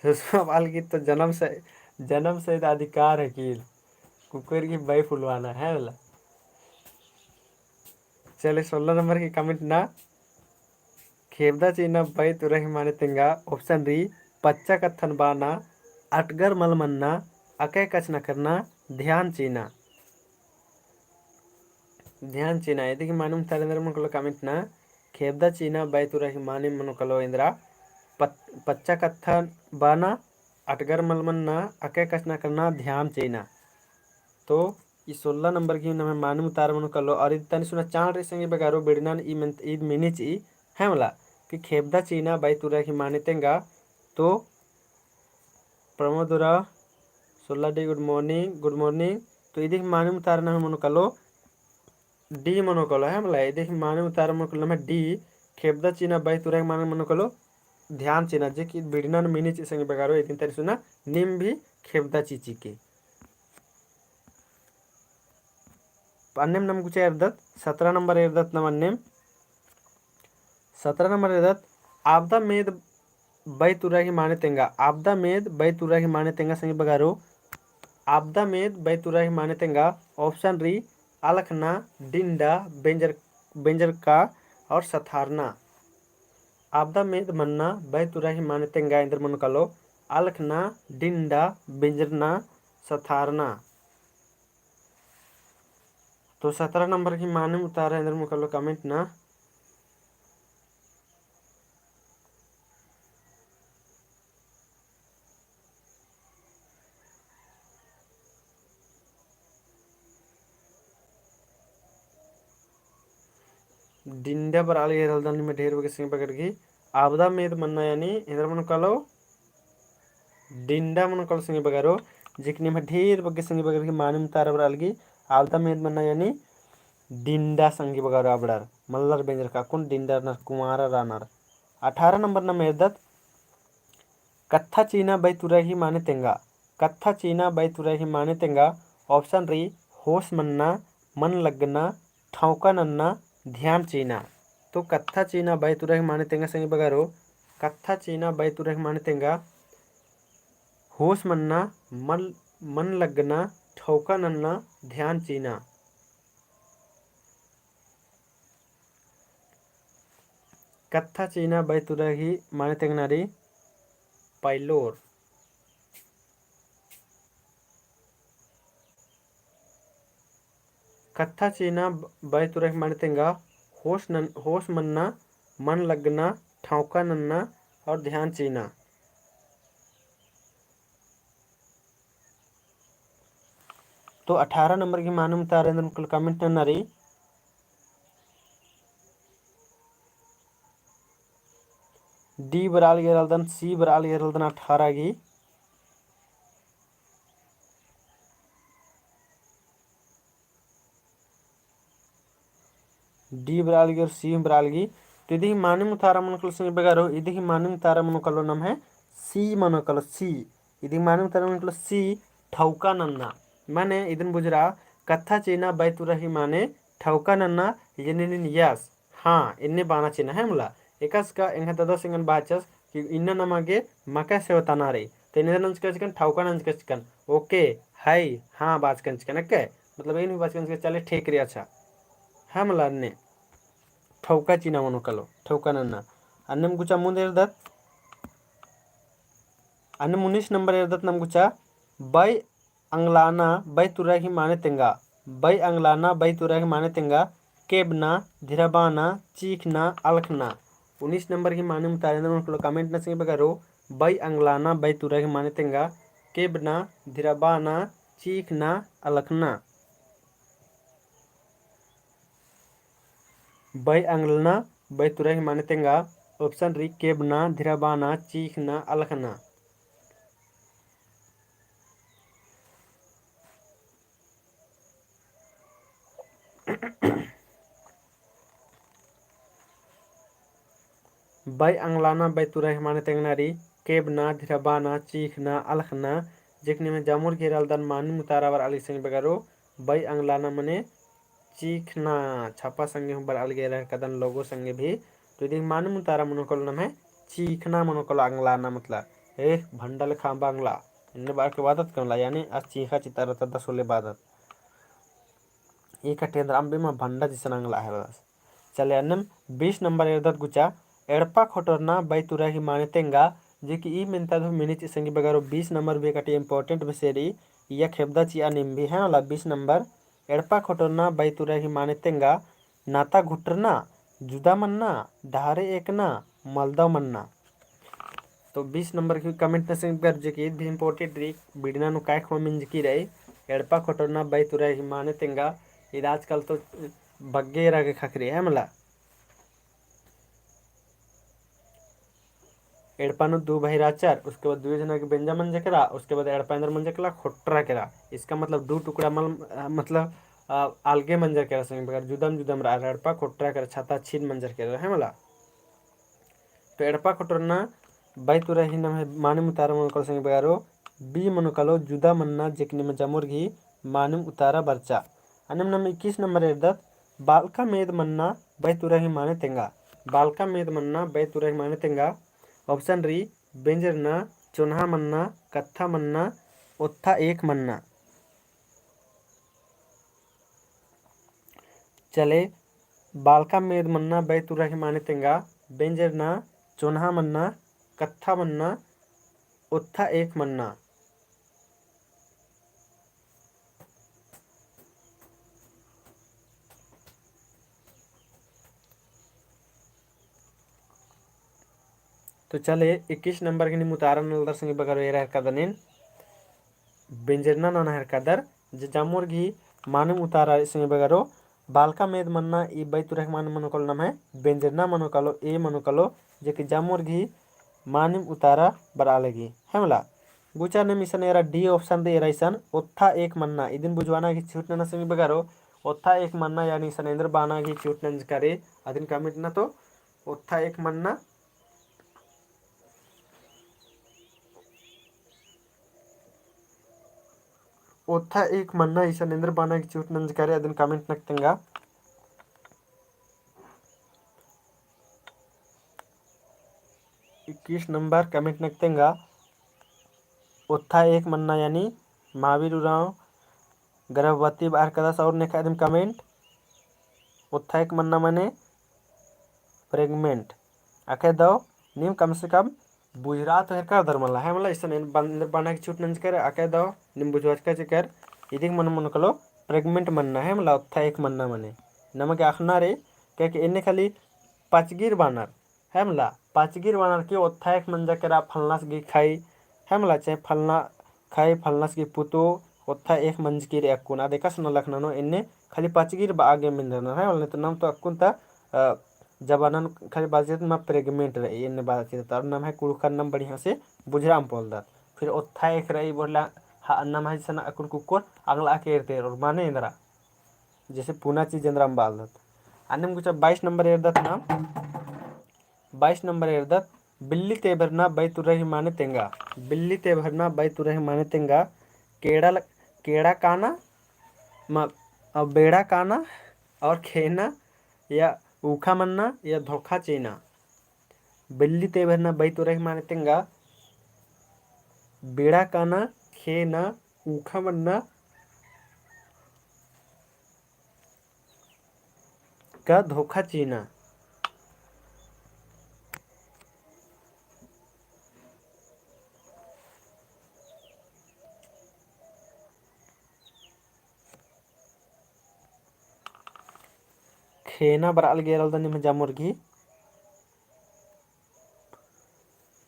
सुषमा बाल की तो जन्म से, जन्म से अधिकार है कि कुक्कोर की बई फुलवाना है मला। चले, सोलह नंबर की comment ना, खेबदा चीना बई तुरा ही माने तेंगा, option रई, पच्चा कत्थन बाना, अटगर मल मन्ना, अकय कछनखरना, ध्यान चीना। ध्यान चीना, इदी ही मानिम उतारा एन्देर मनो कालो comment ना, खेबदा चीना बई तुरा ही मानिम मनो कालो एन्दरा, पत-, पच्चा कत्थन बाना, अटगर मल मन्ना, अकय कछनखरना, ध्यान चीना। तो ई सोलह नंबर की नम्है मानिम उतारा मनो कालो, और इद तनी सुना चाल रई संगी बगारो बिड़नन ई मेन-, ईद मिनी चिई, है मला, कि खेबदा चीना बई तुरा ही माने तेंगा, तो प्रमोद उराँव, सोलह D, good morning, good morning। तो इदी ही मानिम उतारा नम्है मनो कालो, D मनो कालो, है मला, इदी ही मानिम उतारा मनो कालो नम्है D, खेबदा चीना बई तुरा ही माने मनो कालो, ध्यान चीना, जे कि बिड़नन मिनी चिई संगी बगारो, इदिन तनी सुना, नीम भी खेबदा चिची के। अन्नेम नम गुचा एरदत, सतरा नंबर एरदत नम अन्नेम। सतरा नंबर एरदत, आबदा मेद बई तुरा ही माने तेंगा, आबदा मेद बई तुरा ही माने तेंगा संगी बगारो, आबदा मेद बई तुरा ही माने तेंगा, option रई, अलखना, डिंडा, बेंजर, बेंजरका और सथारना। आबदा मेद मन्ना बई तुरा ही माने तेंगा एन्देर मनो कालो, अलखना, डिंडा, बेंजरना, सथारना। तो सतरा नंबर की मानिम उतारा एन्देर मनो कालो comment ना। डिंडा बरआ लगी एरा लगदन निम्है ढेर बग्गे संगी बगर की। आबदा मेद मन्ना यानी एन्देर मनो कालो डिंडा मनो कालो संगी बगारो, जे कि निम्है ढेर बग्गे संगी बगर की मानिम उतारा बरआ लगी। आबदा मेद मन्ना यानी डिंडा संगी बगारो अबड़र, मल्लर बेंजरका अक्कुन डिंडा रअनर, कुंवारा रअनर। अठारह नंबर नम एरदत, कत्था चीना बई तुरा ही माने तेंगा। कत्था चीना बई तुरा ही माने तेंगा, option रई, होस मन्ना, मन लगना, ठौका नन्ना, ध्यान चिअना। तो कत्था चिअना बई तुरा ही माने तेंगा संगी बगरो, कत्था चिअना बई तुरा ही माने तेंगा होस मन्ना, मन, मन लगना, ठौका नन्ना, ध्यान चिअना। कत्था चिअना बई तुरा ही माने तेंगना रई पैलोर। कत्था चिअना बई तुरा ही माने तेंगा होस नन-, होस मन्ना, मन लगना, ठौका नन्ना और ध्यान चिअना। तो अठारह नंबर गही मानिम उतारा एन्देर मोख़ोल comment नन्ना रई। D बरआ लगी रअदन, C बरआ लगी रअदन अठारह गही। D बरआ लगी और C बरआ लगी। तो इदी ही मानिम उतारा मनो कालो संगी बगरो, इदी ही मानिम उतारा मनो कालो नम्है C मनो कालो, C। इदी ही मानिम उतारा मनो कालो C, ठौका नन्ना। माने इदिन बुझुरा, कत्था चिअना बई तुरा ही माने ठौका नन्ना, यानी नीन yes, हाँ, एन्ने बअना चिअना है मला। एकासे का एंग्है ददस एंगन बाचस कि इन्ना नमा गे मकय सेवताना रई। तो एन्ने नंजका चिकन, ठौका नंजका चिकन। OK, है, हाँ, बाचकन चिकन, OK? मतलब एन भी बाचकन चिकन, चले ठीक रई, अच्छा। है मला अन्ने। ठौका चिअना मनो कालो, ठौका नन्ना। अन्नेम गुचा मुन्द एरदत। अन्नेम उन्नीस नंबर एरदत नाम गुचा, बई अंगलाना बई तुरा ही माने तेंगा, बई अंगलाना बई तुरा ही माने तेंगा, केबना, धिरबाना, चीखना, अलखना। उन्नीस नंबर ही मानिम उतारा एन्देर मोख़ोल comment नन्ना संगी बगरो, बई अंगलाना बई तुरा ही माने तेंगा, केबना, धिरबाना, चीखना, अलखना। बई अंगलाना बई तुरा ही माने तेंगा, option रई केबना, धिरबाना, चीखना, अलखना। बई अंगलाना बई तुरा ही माने तेंगना रई केबना, धिरबाना, चीखना, अलखना। जेकनी में जामुर घेरलदन मानिम उतारा बरआ लगी संगी बगरो, बई अंगलाना मने चीखना, छापा संगे हूँ बरआ लगी एरा हेरकदन, logo संगे भी। तो इदी मानिम उतारा मनो कालो नम्है चीखना मनो कालो, अंगलाना मतलब, ए, भंडा लेखा अम्बा अंगला, एन्ने बअर के बादत का मला, यानी आस चीखा चितारत दस होले बादत। ई कटे एन्देर अम्बे मा भंडा जिसन अंगला हेरदस। चले अन्नेम बीस नंबर एरदत गुचा, एड़पा खोटोरना बई तुरा ही माने तेंगा, जे कि ई मेन्ता दु मिनिच संगी बगरो बीस नंबर भी कटे important विषय रई, इया खेबदा चिआ नीम भी है मला बीस नंबर। एड़पा खोटोरना बई तुरा ही माने तेंगा, नाता घुटरना, जुदा मन्ना, डहरे एकना, मलदव मन्ना। तो बीस नंबर की comment नसन कर जे कि ईद भी important रई, बिड़ना नू काय खोआ मिंजकी रई, एड़पा खोटोरना बई तुरा ही माने तेंगा, ईद आजकल तो बग्गे एरा गे ख़क्खरई है मला। एड़पा नू दू भाई रहचर, उसके बाद दुई जना के बेंजा मंजा केरा, उसके बाद एड़पा एन्देर मंजा केरा, खोटरा केरा। इसका मतलब दू टुकड़ा मल, मतलब, अ, अलगे मंजर केरा संगी बगर, जुदम जुदम रआ, एड़पा खोटरा केरा, छाता छीन मंजर केरा, है मला। तो एड़पा खोटरना बई तुरा ही नम्है मानिम उतारा मनो कालो संगी बगरो, B मनो कालो जुदा मन्ना, जेकनी में जामुर गही मानिम उतारा बरचा। अन्नेम नाम इक्कीस नंबर एरदत, बालका मेद मन्ना बई तुरा ही माने तेंगा। बालका मेद मन्ना बई तुरा ही माने तेंगा। Option रई, बेंजरना, चोन्हा मन्ना, कत्था मन्ना, ओत्था एक मन्ना। चले, बालका मेद मन्ना बई तुरा ही माने तेंगा, बेंजरना, चोन्हा मन्ना, कत्था मन्ना, ओत्था एक मन्ना। तो चले, इक्कीस नंबर गही नीम उतारा नलदर संगी बगरो एरा हेरकदन एन। बेंजरना नना हेरकदर, जे जामुर गही मानिम उतारा संगी बगरो, बालका मेद मन्ना ई बई तुरा ही मानिम मनो कालो नम्है, बेंजरना मनो कालो, A मनो कालो, जे कि जामुर गही मानिम उतारा बरआ लगी, है मला। गुचा अन्नेम इसन एरा D option दे एरा इसन, ओत्था एक मन्ना, इदिन बुझवाना गही चिहुट नना संगी बगरो, ओत्था एक मन्ना यानी इसन एन्देर बअना गही चिहुट नंजका रई, अदिन comment नना तो, ओत्था एक मन्ना। ओत्था एक मन्ना इसन एन्देर बअना गे चिहुट नंजका रई अदिन comment नक तेंगा। इक्कीस नंबर comment नक तेंगा। ओत्था एक मन्ना यानी महावीर उराँव गर्भवती बअर कदस और नेखा अदिन comment। ओत्था एक मन्ना मने pregnant। अकय दव नीम कम से कम बुझरआ तो हेरका दर मला, है मला, इसन एन बन-, बअना गे चिहुट नंजका रई, अकय दव नीम बुझवाचका चिकर, इदिक मनो मनो कलो pregnant मन्ना, है मला, ओत्था एक मन्ना मने। नमा गे अख़ना रई, काहे कि एन्ने खाली पचगिर बअनर, है मला, पचगिर बअनर कि ओत्था एक मंजा केरा फलनस गही खाई, है मला, चाहे फलना खाई फलनस गही पुतु, ओत्था एक मंजकी रई अक्कुन, अद एकासे नलख ननो, एन्ने खाली पचगिर बआ गे मेंदरनर, है मला, नहीं तो नाम तो अक्कुन ता, अ, जबानन खाली बाचदत मा pregnant रई, एन्ने बाचदत, और नम्है कुँड़ुख़र नाम बढ़िया से बुझरआ पोलदत। फिर ओत्था एक रई बोला, हा, नम्है जैसन अक्कुन कुक्कोर अगला केरतेर, और माने एन्दरा, जैसे पुना चीज एन्दरा बआलदत। अन्नेम गुचा बाईस नंबर एरदत नाम, बाईस नंबर एरदत, बिल्ली ते भरना बई तुरही माने तेंगा। बिल्ली ते भरना बई तुरही माने तेंगा। केड़ा ल-, केड़ा काना, म-, अ, बेड़ा काना और खेना या ऊखा मन्ना या धोखा चीना। बिल्ली ते भरना बई तुरही माने तेंगा। बेड़ा काना, खेना, ऊखा मन्ना, का धोखा चीना। खेना बरआ लगी एरा लगदन निम्है जमुर गही।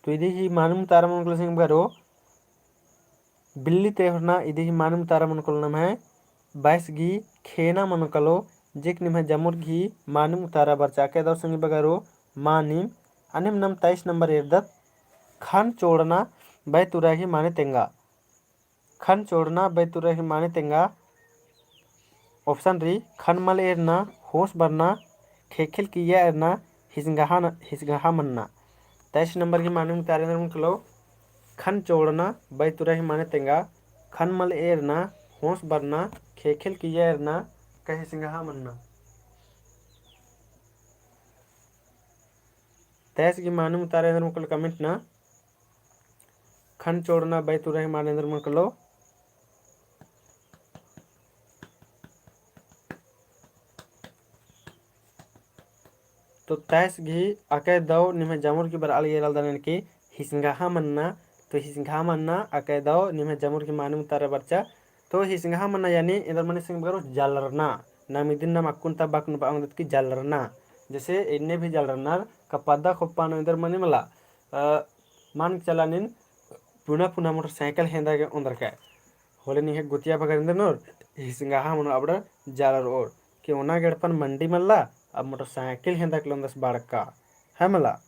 तो इदी ही मानिम उतारा मनो कलो संगी बगरो, बिल्ली ते भरना इदी ही मानिम उतारा मनो कलो नम्है बाईस गही खेना मनो कलो, जेक निम्है जमुर गही मानिम उतारा बरचा। अकय दव संगी बगरो मानिम। अन्नेम नाम तेईस नंबर एरदत, खन चोड़ना बई तुरही माने तेंगा। खन चोड़ना बई तुरही माने तेंगा। Option रई, खन मल एरना, होस बरना, ख़ेख़ेल किइय्या एरना, हिसंगहा न-, हिसंगहा मन्ना। तेईस नंबर गही मानिम उतारा एन्देर मनो कलो, खन चोड़ना बई तुरही माने तेंगा, खन मल एरना, होस बरना, ख़ेख़ेल किइय्या एरना, का हिसंगहा मन्ना। तेईस गही मानिम उतारा एन्देर मनो कलो comment ना। खन चोड़ना बई तुरही माने एन्देर मनो कलो। तो तेईस गही अकय दव निम्है जमुर गही बरआ लगी एरा लगदन कि हिसंगहा मन्ना। तो हिसंगहा मन्ना अकय दव निम्है जमुर गही मानिम उतारा बरचा। तो हिसंगहा मन्ना यानी एन्देर मनी संगी बगरो जलरना। नाम इदिन नाम अक्कुन ता बकनुम बआ ओंगदत कि जलरना। जैसे एन्ने भी जलरनर का पद्दा खोप्पा नू एन्देर मनी मला, अ, मान के चला नीन पुना पुना मोटरसाइकिल हेंदा गे ओन्दरकय। होले निंग्है गुतिया बगर एन्देर ननोर, हिसंगहा मनोर अबड़र जलरओर। कि ओना गे एड़पन मंडी मल्ला, अब मोटरसाइकिल हेंदा के लोन्दस बड़का। है मला?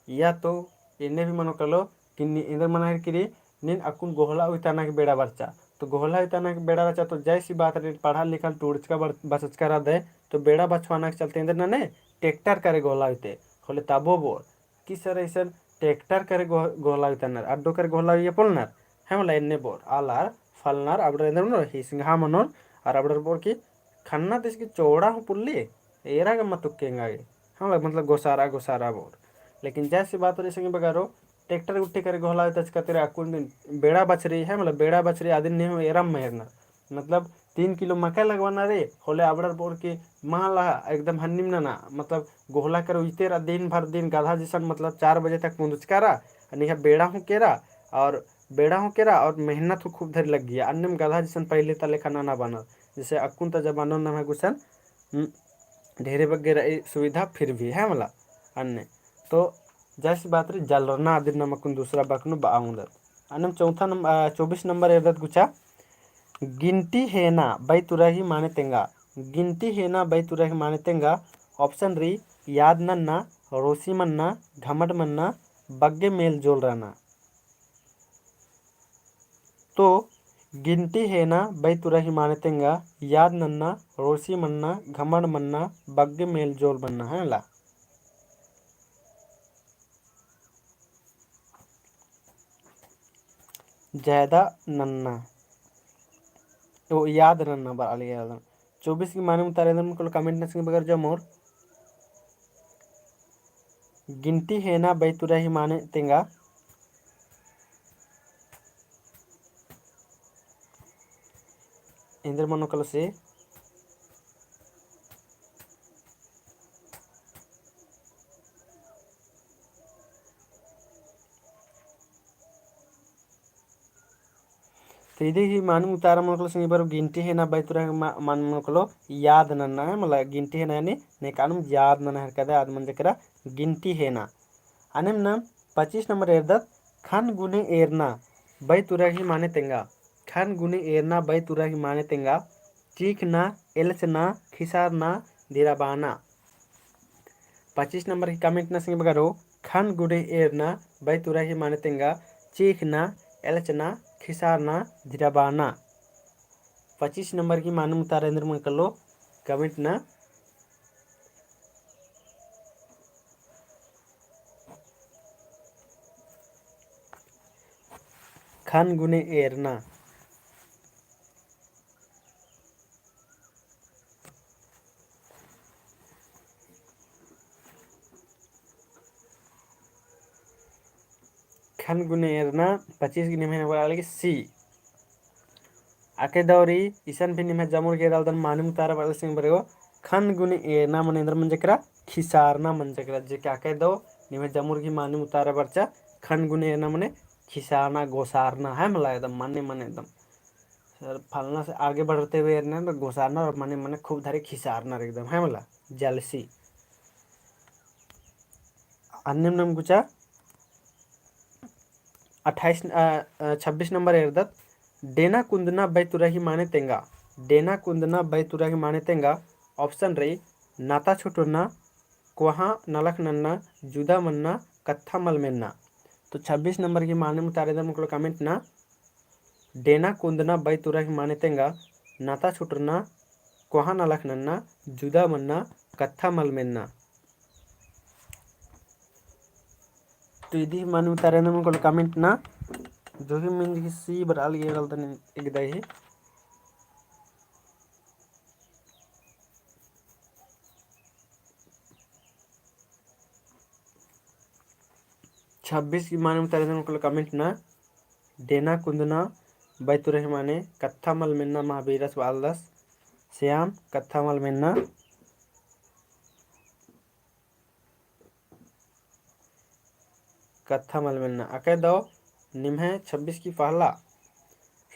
या तो एन्ने भी मनो कलो कि नी एन्देर मना हेरकी रई, नीन अक्कुन गोहला उइताना गे बेड़ा बरचा। तो गोहला उइताना गे बेड़ा रहचा तो जैसी बात रई पढ़ल लिखल टूड़चका बड़-, बचचका रअदय, तो बेड़ा बछवाना के चलते एन्देर नने ट्रैक्टर करे गोहला उइते। होले तबो बओर कि सर अइसन ट्रैक्टर करे गोह-, गोहला उइतानर, अड्डो करे गोहला उइया पोलनर, है मला एन्ने बओर, आलर फलनर अबड़र एन्देर मनोर हिसंगहा मनोर, और अबड़र बओर कि खन्ना देश की चौड़ा हूँ पुल्ली, एरा गे मत उक्केंगा गे। हाँ, मतलब गोसारा, गोसारा बओर। लेकिन जैसी बात रई संगी बगरो, ट्रैक्टर गुट्ठी करे गोहला उइताचका तेरा अक्कुन दिन बेड़ा बछरी, है मतलब बेड़ा बछरी अदिन निम्है एरम मेरना। मतलब तीन किलो मकई लगवाना रई, होले अबड़र बओर कि मला एकदम हन्निम नना, मतलब गोहला करे उइते रआ दिन भर दिन गधा जैसन, मतलब चार बजे तक मुंदचका रआ, निंग्है बेड़ा हूँ केरा, और बेड़ा हूँ केरा, और मेहनत हूँ खूब धरी लग्गिया। अन्नेम गधा जैसन पहिले ता लेखा नना बअनर, जैसे अक्कुन ता जमाना नम्है गुसन, हम्म, ढेरे बग्गे रई सुविधा फिर भी, है मला, अन्ने। तो जैसी बात रई जलरना अदिन नाम अक्कुन दूसरा बकनुम बआ ओंगदत। अन्नेम चौथा नम-, अ, चौबीस नंबर एरदत गुचा, गिनती हेना बई तुरही माने तेंगा। गिनती हेना बई तुरही माने तेंगा। Option रई, याद नन्ना, रोसी मन्ना, घमंड मन्ना, बग्गे मेल जोल रअना। तो गिनती हेना बई तुरही माने तेंगा, याद नन्ना, रोसी मन्ना, घमंड मन्ना, बग्गे मेल जोल मन्ना, है मला? ज्यादा नन्ना। तो याद नन्ना बरआ लगी एरदन। चौबीस की माने मुतारा एन्देर मनो कालो comment नना संगी बगर जमोर। गिनती हेना बैतुरा ही माने तेंगा। एन्देर मनो कालो से। तो इदी ही माने मुतारा मनो कालो संगी बगर गिनती हेना बैतुरा ही मा-, माने मनो कालो याद नन्ना है, मतलब गिनती हेना यानी नेकानुम याद नन्ना है कदा आद मंजा केरा गिनती हेना। अन्नेम नाम पच्चीस नंबर एरदत खन गुने एरना बैतुरा ही माने तेंगा। खन गुने एरना बैतुरा ही माने तेंगा। चीखना, एलचना, खिसारना, धिराबाना। पच्चीस नंबर की comment नना संगी बगरो, खन गुने एरना बैतुरा ही माने तेंगा, चीखना, एलचना, खिसारना, धिराबाना। पच्चीस नंबर की माने मुतारा एन्देर मनो कालो comment नना। खन गुने एरना। खन गुने एरना, पच्चीस की निम्है नंबर आलगी C। अकय दौ रई, इसन भी निम्है जमुर गही एरालदन माने मुतारा बरआ लगी संगी बगरो, खन गुने एरना मने एन्देर मंजा केरा, खिसारना मंजा केरा, जे कि अकय दौ निम्है जमुर गही माने मुतारा बरचा, खन गुने एरना मने खिसारना, गोसारना, है मला एकदम मने, मने एकदम। सर, फलना से आगे बढ़ते हुए एरना, तो गोसारना और मने, मने खूब धारे खिसारना एकदम, है मला, jealousy। अन्नेम नाम गुचा अट्ठाईस, अ, अ, छब्बीस नंबर एरदत, डेना कुंदना बैतुरा ही माने तेंगा। डेना कुंदना बैतुरा ही माने तेंगा। Option रई, नाता छुटुरना, कोहाँ नलख नन्ना, जुदा मन्ना, कत्था मल मेन्ना। तो छब्बीस नंबर की माने मुतारा एन्देर मनो कालो comment नना। डेना कुंदना बैतुरा ही माने तेंगा, नाता छुटुरना, कोहाँ नलख नन्ना, जुदा मन्ना, कत्था मल मेन्ना। तो इदी माने मुतारा एन्देर मनो कालो comment नना। जो ही मेंजकी C बरआ लगी एरालदन एकदा ही। छब्बीस की माने मुतारा एन्देर मनो कालो comment नना। डेना कुंदना बैतुरा ही माने कत्था मल मेन्ना, महावीरस बआलदस श्याम, कत्था मल मेन्ना। कत्था मल मेन्ना। अकय दौ निम्है छब्बीस की पहला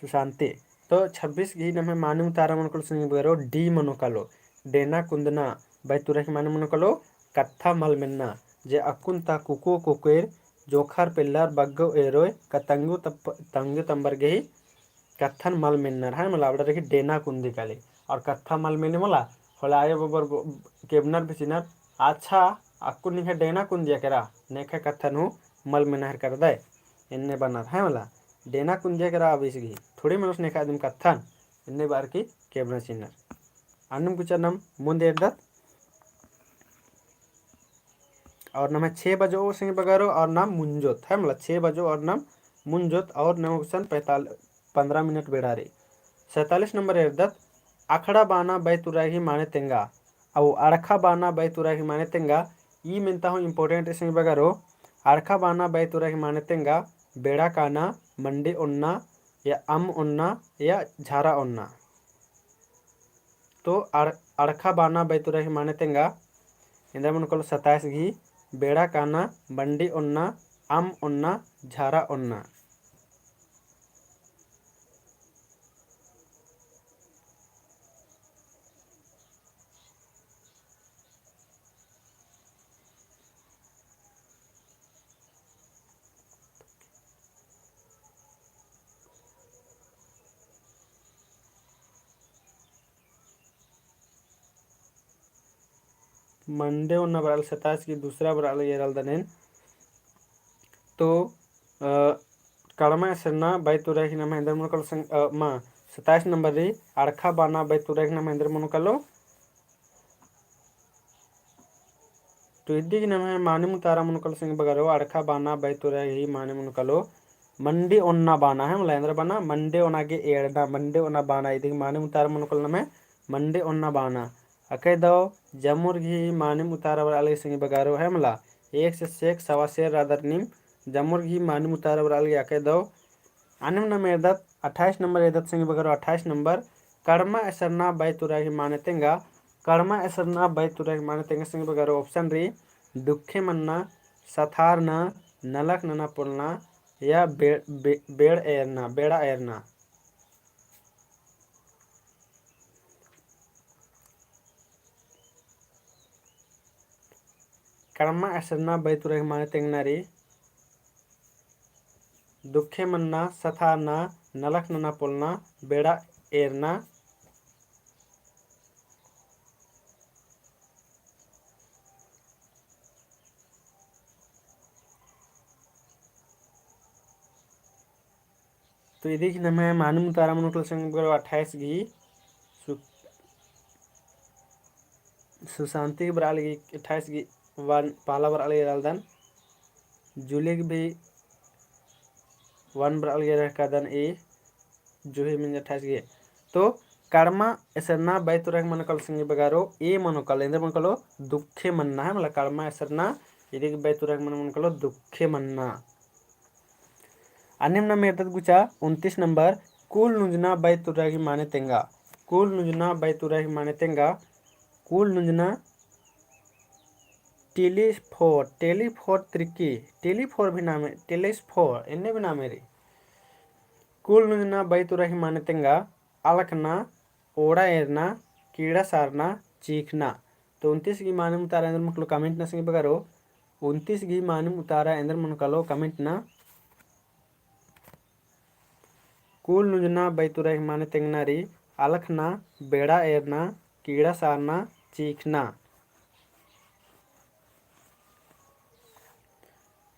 सुशांती। तो छब्बीस की नम्है माने मुतारा मनो कालो संगी बगरो D मनो कालो। डेना कुंदना बैतुरा ही माने मनो कालो कत्था मल मेन्ना। जे अक्कुन ता कुको कोकेर जोंख़र पेल्लर बग्गो एरोय का तंग्यो तप-, तंग्यो तम्बर गही कत्थन मल मेन्नर, है मला, अबड़ा रखी डेना कुंदी काली। और कत्था मल मेने मला, होले आयो बबर ब-, केबनर बेचिनर, अच्छा, अक्कुन निंग्है डेना कुंदिया केरा, नेखय कत्थन हूँ मल मेनहर करदय, एन्ने बअनर, है मला, डेना कुंदिया केरा अब इसगी, थोड़ी मनोस नेखय आदिम कत्थन, एन्ने बअर की केबना चिन्नर। अन्नेम गुचा नाम मुन्द एरदत, और नम्है छे बजो संगी बगरो और नाम मुंजोत, है मला, छे बजो और नाम मुंजोत और नम्है गुसन पैंताल-, पन्द्रह मिनट बेड़ा रई। सैंतालीस नंबर एरदत, अखड़ा बाना बैतुरा ही माने तेंगा। अउ अड़खा बाना बैतुरा ही माने तेंगा, ई मेन्ता हूँ important संगी बगरो, अड़खा बाना बैतुरा ही माने तेंगा, बेड़ा काना, मंडी ओन्ना, या अम्म ओन्ना, या झारा ओन्ना। तो अड़-, अड़खा बाना बैतुरा ही माने तेंगा, एन्देर मनो कालो सताइस गही, बेड़ा काना, मंडी ओन्ना, अम्म ओन्ना, झारा ओन्ना। मंडी ओन्ना बरआ लगी सताइस की दूसरा बरआ लगी एरालदन एन। तो, अ, कड़मा एसरना बैतुरा ही नम्है एन्देर मनो कालो संग-, अ, मा, सताइस नंबर रई, अड़खा बाना बैतुरा ही नम्है एन्देर मनो कालो। तो इदी गही नम्है माने मुतारा मनो कालो संगी बगरो, अड़खा बाना बैतुरा ही माने मनो कालो, मंडी ओन्ना बाना है मला, एन्दरा बना मंडी ओना गे एड़ना, मंडी ओना बाना, इदी गही मानिम उतारा मनो कालो नम्है मंडी ओन्ना बाना। अकय दव जमुर गही मानिम उतारा बरआ लगी संगी बगरो है मला, एक से सेक सवा सेर रअदर नीम जमुर गही मानिम उतारा बरआ लगी अकय दव। अन्नेम नम्है एरदत अट्ठाईस नंबर एरदत संगी बगरो, अट्ठाईस नंबर, कड़मा एसरना बई तुरा गही माने तेंगा, कड़मा एसरना बई तुरा गही माने तेंगा संगी बगरो option रई, दुखे मन्ना, सथारना, नलख नना पोलना, या बे-, बे-, बेड़ एरना, बेड़ा एरना। कड़मा एसरना बई तुरा गही माने तेंगना रई, दुखे मन्ना, सथारना, नलख नना पोलना, बेड़ा एरना। तो इदी गही नम्है मानिम उतारा मनो कालो संगी बगरो अट्ठाईस गही सु-, सुशांति गही बरआ लगी अट्ठाईस गही one पहला बरआ लगी रअलदन, जूली गही भी one बरआ लगी रअदन ए, जूही मिंज अट्ठाईस गही। तो कड़मा एसरना बई तुरा गही मनो कालो संगी बगरो ए मनो कालो, एन्दर मनो कालो दुखे मन्ना है, मतलब कड़मा एसरना इदी गही बई तुरा गही मनो, मनो कालो दुखे मन्ना। अन्नेम नम्है एरदत गुचा उनतीस नंबर, कुल नुंजना बई तुरा गही माने तेंगा। कुल नुंजना बई तुरा गही माने तेंगा। कुल नुंजना टेलीफोर, टेलीफोर तिरकी, टेलीफोर भी नामे, टेलीफोर एन्ने भी नामे रई। कुल नुंजना बई तुरा गही माने तेंगा, अलखना, ओड़ा एरना, कीड़ा सारना, चीखना। तो उनतीस गही मानिम उतारा एन्दर मनो कालो comment नना संगी बगरो। उनतीस गही मानिम उतारा एन्दर मनो कालो comment नना। कुल नुंजना बई तुरा गही माने तेंगना रई, अलखना, बेड़ा एरना, कीड़ा सारना, चीखना।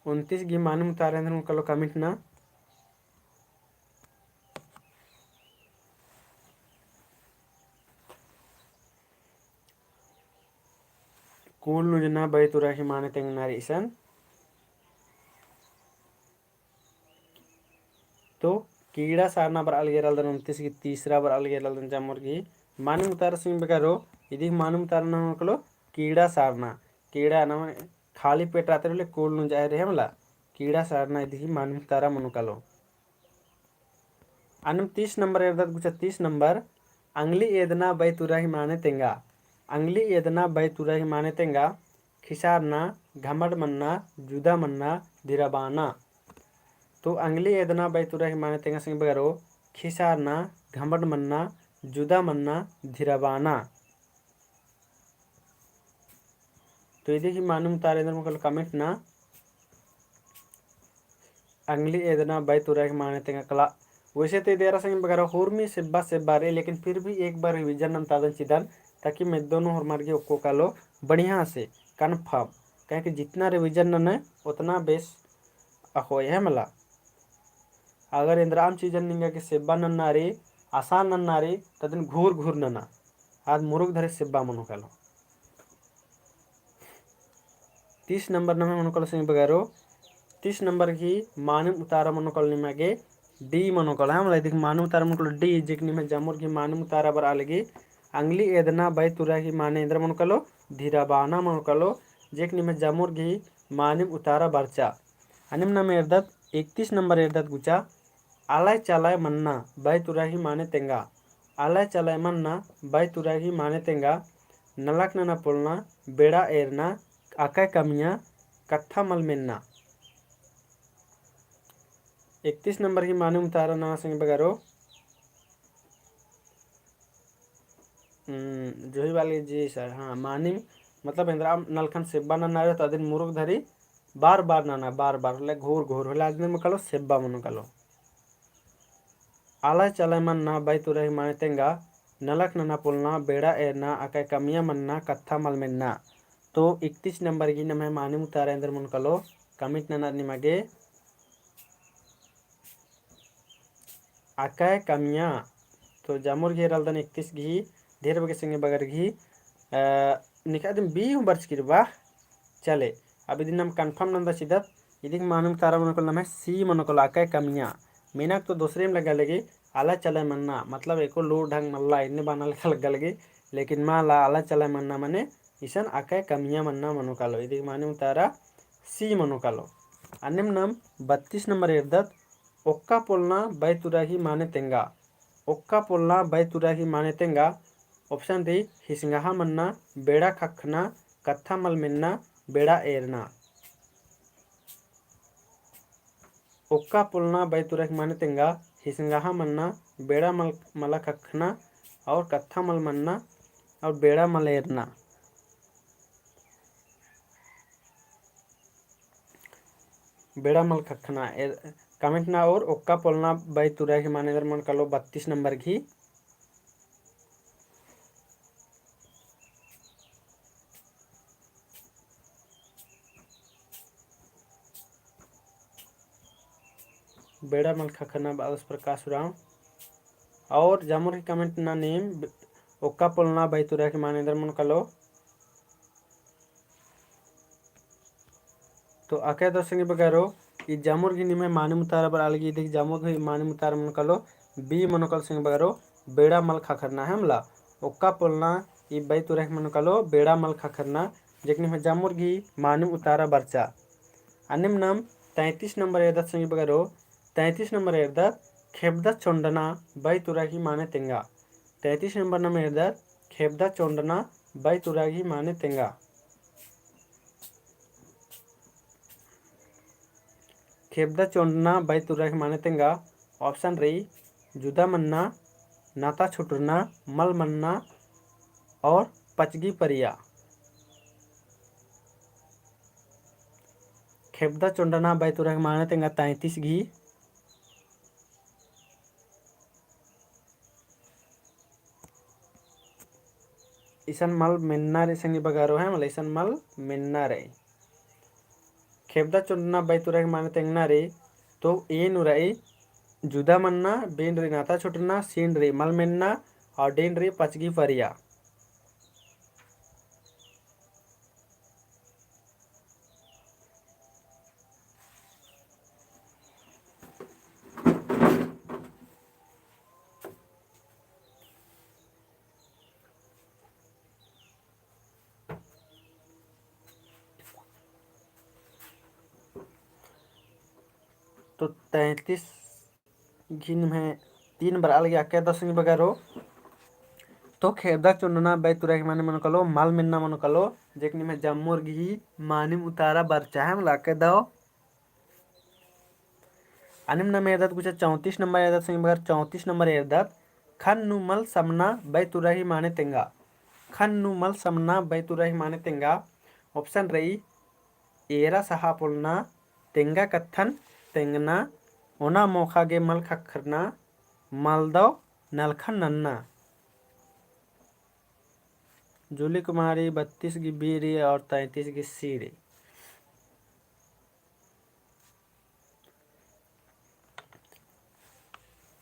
उनतीस गही मानिम उतारा एन्दर मनो कालो comment नना। कुल नुंजना बई तुरा गही माने तेंगना रई इसन। तो कीड़ा सारना बरआ लगी रअलदन उनतीस गही तीसरा बरआ लगी रअलदन जमुर गही मानिम उतारा संगी बगरो। इदी गही मानिम उतारा नम्है मनो कालो कीड़ा सारना। कीड़ा ना माने खाली पेट रअदर होले कुल नुंजा रई है मला। कीड़ा सारना इदी गही मानिम उतारा मनो कालो। अन्नेम तीस नंबर एरदत गुचा तीस नंबर, अंगली एदना बई तुरा गही माने तेंगा। अंगली एदना बई तुरा गही माने तेंगा, खिसारना, घमंड मन्ना, जुदा मन्ना, धिराबाना। तो अंगली एदना बई तुरा गही माने तेंगा संगी बगरो, खिसारना, घमंड मन्ना, जुदा मन्ना, धिराबाना। तो इदी गही मानिम उतारा एन्दर मनो कालो comment नना। अंगली एदना बई तुरा गही माने तेंगा कला। वैसे तो इदी एरा संगी बगरो हुरमी सेब्बा सेब्बा रई, लेकिन फिर भी एक बार revision नन्तादन चिदन, ताकि मेद्दो नू होरमर गही ओक्को कालो बढ़िया से confirm। काहे कि जितना revision ननय, उतना बेस अख़ोय है मला। अगर एन्दराम चीजन निंगा गे सेब्बा नन्ना रई, आसान नन्ना रई, तदिन घूर घूर नना। आद मुरुक धरी सेब्बा मनो कालो। तीस नंबर नम्है मनो कालो संगी बगरो, तीस नंबर गही मानिम उतारा मनो कालो निमा गे D मनो कालो, है मला। इदी गही मानिम उतारा मनो कालो D, जेक निम्है जमुर गही मानिम उतारा बरआ लगी। अंगली एदना बई तुरा गही माने एन्दर मनो कालो, धिराबाना मनो कालो, जेक निम्है जमुर गही मानिम उतारा बरचा। अन्नेम नम्है एरदत इकतीस नंबर एरदत गुचा, आलय चालय मन्ना बई तुरा गही माने तेंगा। आलय चालय मन्ना बई तुरा गही माने तेंगा, नलख नना पोलना, बेड़ा एरना, अकय कमियाँ, कत्था मल मेन्ना। इकतीस नंबर गही मानिम उतारा नना संगी बगरो। हम्म, जोही बाली जी सर, हाँ, मानिम, मतलब एन्दरा नलखन सेब्बा नन्ना रई, तो अदिन मुरुक धरी बार बार नना, बार बार होले घोर घोर होले, अदिन मनो कालो सेब्बा मनो कालो। आलय चालय मन्ना बई तुरा गही माने तेंगा, नलख नना पोलना, बेड़ा एरना, अकय कमियाँ मन्ना, कत्था मल मेन्ना। तो इकतीस नंबर गही नम्है मानिम उतारा एन्दर मनो कालो, comment नना निमा गे। अकय कमियाँ। तो जमुर गही एरा लगदन इकतीस गही, ढेर बग्गे संगी बगर गही, अ, निका दिम B हूँ बरचकी रई बा। चले, अब इदिन नाम confirm नंदा चिदत, इदिक मानिम उतारा मनो कालो नम्है C मनो कालो अकय कमियाँ। मेनक तो दोसरेम लग्गा लगी, अला चलय मन्ना, मतलब एको लूर ढंग मल्ला, इन्ने बअना लेखा लग्गा लगी, लेकिन मला अला चलय मन्ना मने इसन अकय कमियाँ मन्ना मनो कालो। इदिक मानिम उतारा C मनो कालो। अन्नेम नाम बत्तीस नंबर एरदत, ओक्का पोल्लना बैतुरा गही माने तेंगा। ओक्का पोल्लना बैतुरा गही माने तेंगा। Option रई, हिसंगहा मन्ना, बेड़ा खखना, कत्था मल मेन्ना, बेड़ा एरना। ओक्का पोल्लना बैतुरा गही माने तेंगा, हिसंगहा मन्ना, बेड़ा मल, मला खखना और कत्था मल मन्ना और बेड़ा मल एरना। बेड़ा मल खखना, comment नना और ओक्का पोल्लना बैतुरा गही माने एन्देर मनो कालो बत्तीस नंबर गही। बेड़ा मल खखना, बादस प्रकाश उराँव। और जामुर गही comment नना नीम, ओक्का पोल्लना बैतुरा गही माने एन्देर मनो कालो। तो अकय दव संगी बगरो, ई जामुर गही निम्है मानिम उतारा बरआ लगी। इदिक जामुर गही मानिम उतारा मनो कालो, B मनो कालो संगी बगरो, बेड़ा मल खखरना है मला। ओक्का पोल्लना, ई बैतुरा गही मनो कालो, बेड़ा मल खखरना, जेक निम्है जामुर गही मानिम उतारा बरचा। अन्नेम नाम तैंतीस नंबर एरदत संगी बगरो, तैंतीस नंबर एरदत, खेबदा चोंडना बैतुरा गही माने तेंगा। तैंतीस नंबर नाम एरदत, खेबदा चोंडना बैतुरा गही माने तेंगा। खेबदा चोंडना बैतुरा गही माने तेंगा। Option रई, जुदा मन्ना, नाता छुटरना, मल मन्ना और पचगी परिया। खेबदा चोंडना बैतुरा गही माने तेंगा तैंतीस गही। इसन मल मेन्ना रई संगी बगरो है, मतलब इसन मल मेन्ना रई। खेबदा चोंडना बैतुरा गही माने तेंगना रई, तो A नू रई जुदा मन्ना, B नू रई नाता छुटना, C नू रई मल मेन्ना और D नू रई पचगी परिया। तो तैंतीस गही निम्है तीन बरआ लगी। अकय दव संगी बगरो, तो खेबदा चोंडना बैतुरा गही माने मनो कालो, मल मेन्ना मनो कालो, जेक निम्है जामुर गही मानिम उतारा बरचा है मला अकय दव। अन्नेम नाम एरदत गुचा चौंतीस नंबर एरदत संगी बगर, चौंतीस नंबर एरदत, खन नू मल समना बैतुरा गही माने तेंगा। खन नू मल समना बैतुरा गही माने तेंगा। Option रई, एरा सहा पोलना, तेंगा कत्थन तेंगना, ओना मोखा गे मल खखरना, मलदव नलखन नन्ना। जूली कुमारी बत्तीस गही B रई और तैंतीस गही C रई।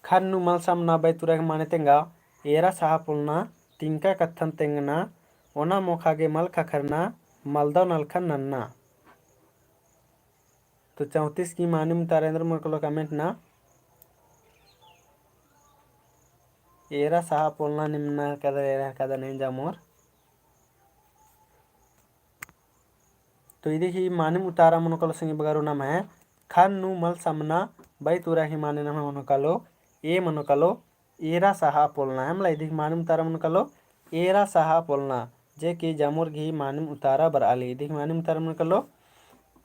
खन नू मल समना बैतुरा गही माने तेंगा, एरा सहा पोलना, तिंका कत्थन तेंगना, ओना मोखा गे मल खखरना, मलदव नलखन नन्ना। तो चौंतीस गही मानिम उतारा एन्देर मनो कालो comment नना। एरा सहा पोलना निम्है कदर एरा कदर नहीं जामोर। तो इदी ही मानिम उतारा मनो कालो संगी बगरो नम्है, खन नू मल समना बैतुरा गही माने नम्है मनो कालो, A मनो कालो, एरा सहा पोलना, है मला इदी ही मानिम उतारा मनो कालो, एरा सहा पोलना, जे कि जामोर गही मानिम उतारा बरआ लगी। इदी ही मानिम उतारा मनो कालो,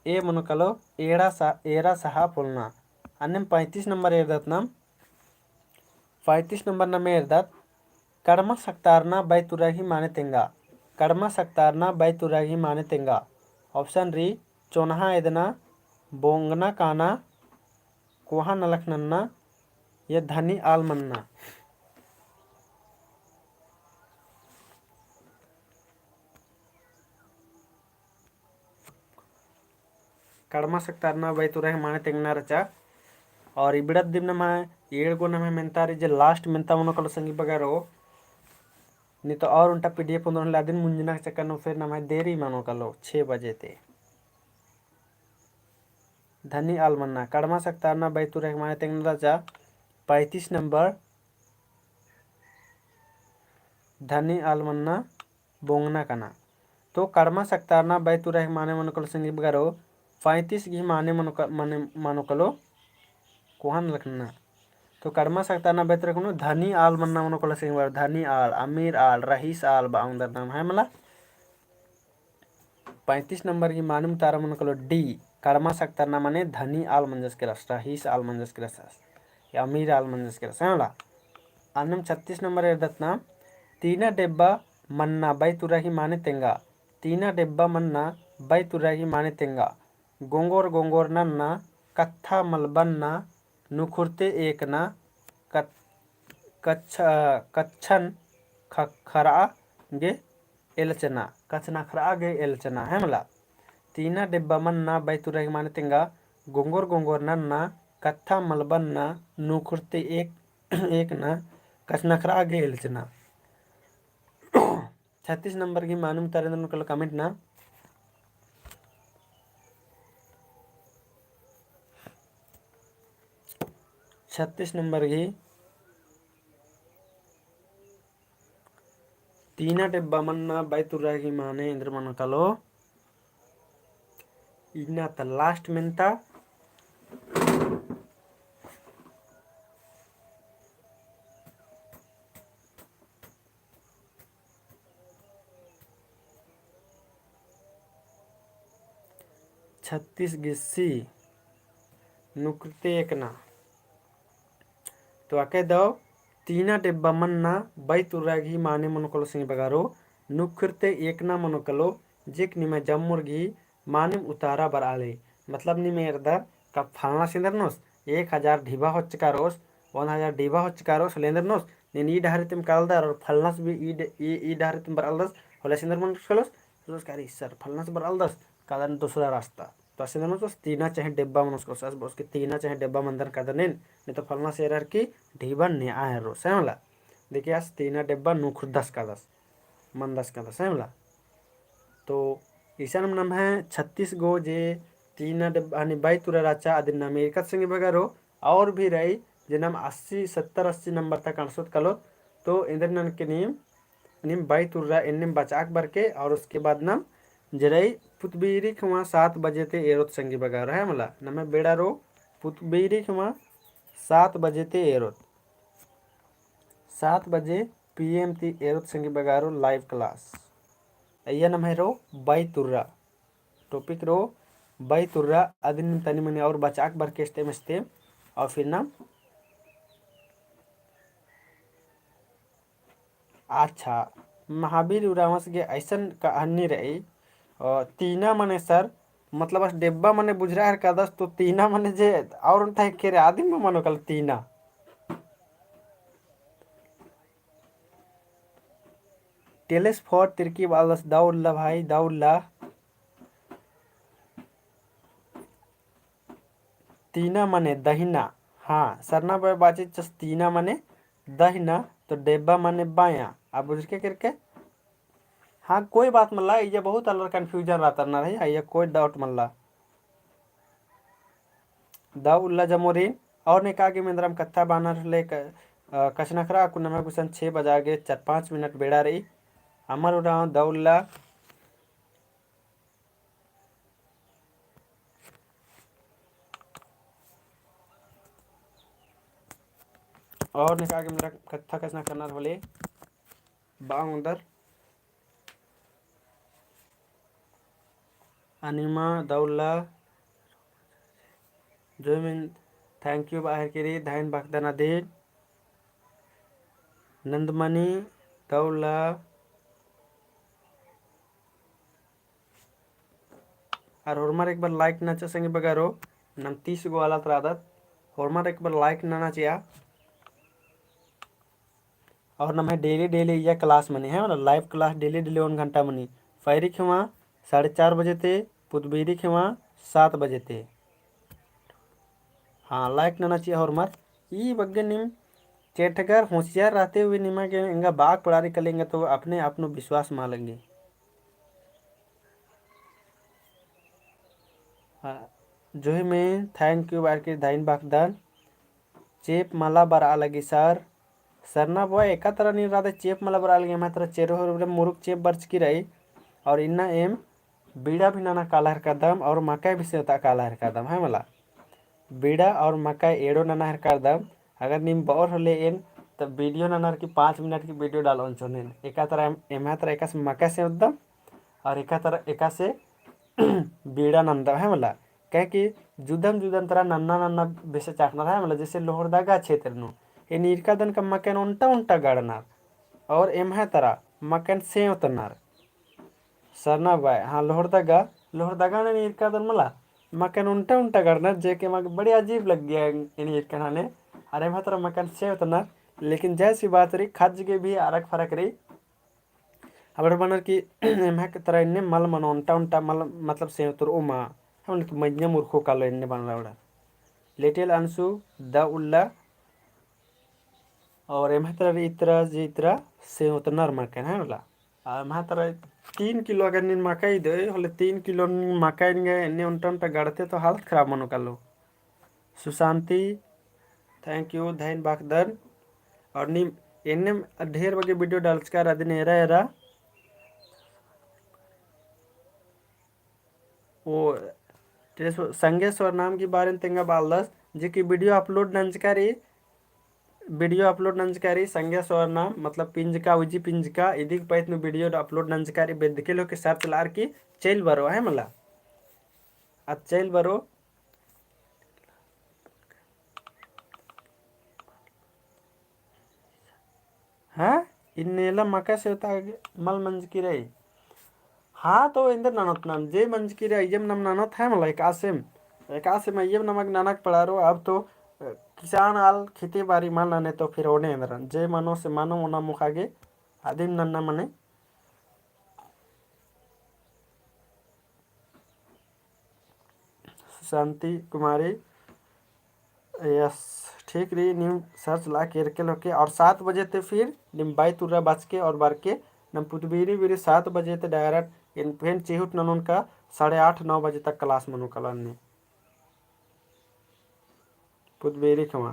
A मनो कालो, एरा सा-, एरा सहा पोलना। अन्नेम पैंतीस नंबर एरदत नाम, पैंतीस नंबर नाम एरदत, कड़मा सकतारना बैतुरा गही माने तेंगा। कड़मा सकतारना बैतुरा गही माने तेंगा। Option रई, चोन्हा एदना, बोंगना काना, कोहा नलख नन्ना, या धनी आल मन्ना। कड़मा सकतारना बैतुरा गही माने तेंगना रहचा। और इबड़ा दिम नम्है एंड़ गो नम्है मेन्ता रई जे last मेन्ता मनो कालो संगी बगरो। नी तो और ओन्टा PDF ओन्दरन लादिन मुंजना के चक्कर नू फिर नम्है देरी मनो कालो छे बजे ते। धनी आल मन्ना। कड़मा सक्तारना बई तुरा गही माने तेंगना रहचा पैंतीस नंबर, धनी आल मन्ना बोंगना कना। तो कड़मा सक्तारना बई तुरा गही माने मनो कालो संगी बगरो, पैंतीस गही माने मनो क-, माने मनो कालो कोहा नलख नना। तो कड़मा सक्तारना बई तुरा गही नू धनी आल मन्ना मनो कालो संगी बगरो, धनी आल, अमीर आल, रईस आल बआ ओंगदर नाम है मला। पैंतीस नंबर गही मानिम उतारा मनो कालो D, कड़मा सक्तारना माने धनी आल मंजस केरस, रईस आल मंजस केरस, या अमीर आल मंजस केरस, है मला। अन्नेम छत्तीस नंबर एरदत नाम, तीना डेब्बा मन्ना बई तुरा गही माने तेंगा, तीना डेब्बा मन्ना बई तुरा गही माने तेंगा, गोंगोर गोंगोर नन्ना, कत्था मल बन्ना, नुखुरते एकना, कत-, कच्छ-, कच्छन ख-, खरआ गे एलचना, कछनखरआ गे एलचना, है मला। तीना डेब्बा मन्ना बई तुरा गही माने तेंगा, गोंगोर गोंगोर नन्ना, कत्था मल बन्ना, नुखुरते एक, एकना, कछनखरआ गे एलचना। छत्तीस नंबर गही मानिम उतारा एन्देर मनो कालो comment नना। छत्तीस नंबर गही तीना डेब्बा मन्ना बई तुरा गही माने एन्देर मनो कालो। इन्ना ता last मेन्ता। छत्तीस गही C, नुखुरते एकना। तो अके दव तीना डेब्बा मन्ना बई तुरा गही माने मनो कालो संगी बगरो, नुखुरते एकना मनो कालो, जेक निमा जम्मुर गही मानिम उतारा बरआली। मतलब नीम एरदर का फलनस एन्देर ननोस, एक हजार ढिबा होच्चका रओस, ओन हजार ढिबा होच्चका रओस, होले एन्देर ननोस, नीन ई डहरे तिम कालदर और फलनस भी ई ड-, ई, ई डहरे तिम बरआलदस, होले एन्देर मनोस कालोस, सोचोस का अरे सर, फलनस बरआलदस, कादन दूसरा रास्ता। तो आस एन्देर मनोस, तीना चाहे डेब्बा मनोस कालोस, आस बओस कि तीना चाहे डेब्बा मन्दन कादन एन, नहीं तो फलनस एरर की ढिबा नेआ एरोस, है मला। देखिए आस तीना डेब्बा नुखुरदस कादस, मन्दस कादस, है मला। तो इसन नम्है छत्तीस गो जे तीना डेब्बा हनी बई तुरा रहचा अदिन नाम एरकत संगी बगरो, और भी रई जे नाम अस्सी, सत्तर अस्सी नंबर तक अंड़सोत कालोत। तो एन्देर ननके नीम, नीम बई तुरा एन्नेम बचाक बरके, और उसके बाद नाम जे रई पुतबीरी खेमा सात बजे ते एरोत संगी बगरो, है मला। नम्है बेड़ा रओ पुतबीरी खेमा सात बजे ते एरोत। सात बजे PM ती एरोत संगी बगरो live class। अइय्या नम्है रओ बई तुरा। Topic रओ बई तुरा, अदिन तनी मनी और बचाक बरके एस्ते मस्ते। और फिर ना, अच्छा, महावीर उराँवस गे अइसन कहानी रई, अ, तीना मने सर, मतलब आस डेब्बा मने बुझरआ हेलरकदस, तो तीना मने जे और ओन्टा हेके रई, अदिम मनो कालो तीना। Tales for तिरकी बआलदस, दव उल्ला भाई, दव उल्ला। तीना मने दहिना। हाँ, सरना बई बाचिचस तीना मने दहिना, तो डेब्बा मने बायाँ। अब बुझरके केरके? हाँ, कोई बात मल्ला, इया बहुत आलर confusion रअदर ना रई, इया कोई doubt मल्ला। दव उल्ला जमोरिन, और नेका गे एन्देरम कत्था बअनर होले क-, अ, कछनखरआ कुन नम्है गुसन छे बजा गे चार पाँच मिनट बेड़ा रई। अमर उराँव दव उल्ला। और नेका गे एन्देरम कत्था कछनखरनर होले बआ ओंगदर। अनिमा दव उल्ला, जय मिन, thank you बआ हेलरकी रई, धइन बअदन अदिन। नंदमनी दव उल्ला, और होरमर एक बार like नना चिआ संगी बगरो, नाम तीस गो आलर रअदत, होरमर एक बार like नना चिआ। और नम्है daily daily इया class मनी है, मतलब live class daily daily own घंटा मनी। पैरी खेमा साढ़े चार बजे ते, पुतबीरी खेमा सात बजे ते। हाँ, like नना चिआ होरमर। ई बग्गे नीम चेठगर होशियार रहते हुए निमा गे एंगा बाग पड़ारी कलेंगे तो अपने आप नू विश्वास मा लगे। हाँ, जोही में thank you बार की धाइन बाकदन। चेंप मला बरआ लगी सर। सरना बॉय एका तरा नीन रअदय चेंप मला बरआ लगी, एम्है तरा चेरो होर बले मुरुक चेंप बरचकी रई। और इन्ना एम बीड़ा भी नना काला हेरकादम और मकई भी सेवता काला हेरकादम है मला। बीड़ा और मकई एड़ो नना हेरकादम। अगर नीम बओर होले एन, तब video ननर की पाँच मिनट की video डालओन चोनेन। एका तरा एम-, एम्है तरा एकासे मकई सेवदम और एका तरा एकासे बीड़ा नन्दम है मला। काहे कि जुदन जुदन तरा नन्ना नन्ना बेसे चाटनर है मला, जैसे लोहरदगा क्षेत्र नू। एन ईरकादन का मकईन ओन्टा ओन्टा गड़नर और एम्है तरा मकईन सेवतनर। सरना बॉय, हाँ, लोहरदगा, लोहरदगा ने ईरकादन मला, मकईन ओन्टा ओन्टा गड़नर, जे के मक बड़ी अजीब लग्गी एन ईरकन हने। अरे एम्है तरा मकईन सेवतनर, लेकिन जैसी बात रई, खज्ज गे भी अरक फरक रई। अबड़र बअनर कि एम्है तरा एन्ने मल मनो ओन्टा ओन्टा मल, मतलब सेवतरओ मा, हम मइय्याँ मुरुखो कालो एन्ने बअनर अबड़र। Little अंशु द उल्ला और एम्है तरा रई इतरा जे इतरा सेवतनर मकईन है मला। आ, एम्है तरा तीन किलो अगर नीन मकई दे, होले तीन किलो नीन मकईन गे एन्ने ओन्टा ओन्टा गड़ते तो हालत खराब मनो कालो। सुशांति, thank you, धाइन बाकदन। और नीम एन्ने ढेर बग्गे video डालचका रअदन एरा एरा। ओ, ते सो-, संगे सरनाम की बारे में तेंगा बालदस, जे कि video upload नंजका रई, video upload नंजका रई, संगे सरनाम, मतलब पिंजका, उजी पिंजका, इदी की पैत नू video upload नंजका रई, बेद्दके लोग के search लार की चइल बरओ, है मला। आ चइल बरओ। हाँ, इन्नेला मकई सेवता मल मंजकी रई। हाँ, तो एन्देर ननोत नाम, जे मंजकी रई, अइय्यम नाम ननोत है मला, एकासेम, एकासेम अइय्यम नमक ननक पड़ारो। अब तो, अ, किसान आल खेती बारी मल नने तो फिर ओने एन्देरन, जे मनो से मनो ओना मुखा गे आदिम नन्ना मने। शांति कुमारी, yes, ठीक रई, नीम search ला केरके लोके, और सात बजे ते फिर नीम बाई तुर्रा बचके और बरके, नम पुतबीरी बीरी सात बजे ते direct एन फेन चिहुट ननोन का साढ़े आठ नौ बजे तक class मनो कालो अन्ने। पुतबीरी खमा।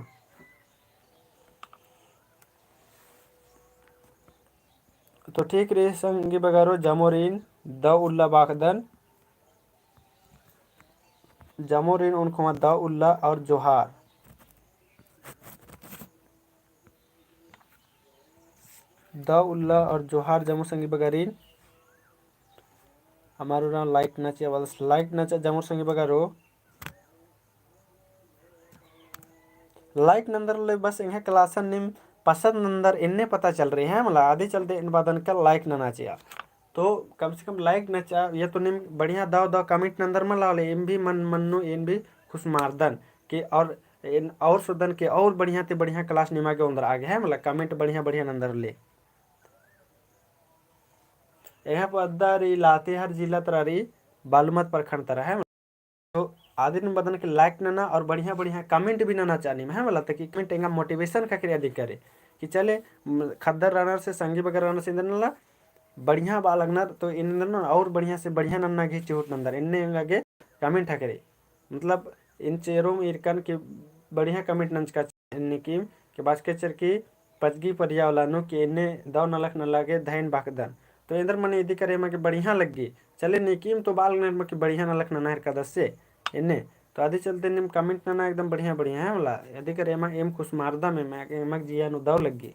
तो ठीक रई संगी बगरो, जमोरिन द उल्ला बाकदन, जमोरिन ओन खमा द उल्ला और जोहार। द उल्ला और जोहार जमो संगी बगरिन। हमारो नाम like नचा, बस like नचा जमो संगी बगरो। Like नंदर ले बस एंग्है class नीम पसंद नंदर एन्ने पता चल रई है मला, आदि चलते एन बअदन का like नना चिआ। तो कम से कम like नचा, या तो नीम बढ़िया दव दव comment नंदर मला ले, एम भी मन मन्नू एन भी खुश मारदन कि और एन और सोदन के और बढ़िया ते बढ़िया class निमा गे ओन्दरआ गे है मला, comment बढ़िया बढ़िया नंदर ले। एंग्है पद्दा रई लातेहार जिला तरा रई, बालूमत प्रखंड तरा है। तो आदिन बअदन के like नना और बढ़िया बढ़िया comment भी नना चानी है मला, ताकि comment एंगा motivation ख़क्खरे अदी करे कि चले, म, ख़द्दर रअनर से संगी बगर रअनर से इन्दर नला बढ़िया बआ लगनर, तो इन्दर नना और बढ़िया से बढ़िया नन्ना गे चिहुट नंदर, एन्ने एंगा गे comment ख़क्खरे। मतलब इन चेरोम ईरकन के बढ़िया comment नंजका एन्ने नीकिम के बाचके चरकी पचगी परिया वाला नू के एन्ने दव नलख नना गे धैन बाकदन। तो एन्देर मने इदी करे एमा गे बढ़िया लग्गी। चले नीकिम तो बआ लगनर एमा गे बढ़िया नलख नना हेरकादस से एन्ने। तो अदी चलते नीम comment नना एकदम बढ़िया बढ़िया है मला। इदी करे एमा एम खुश मारदम एमा, एमा गे जिया नू दव लग्गी।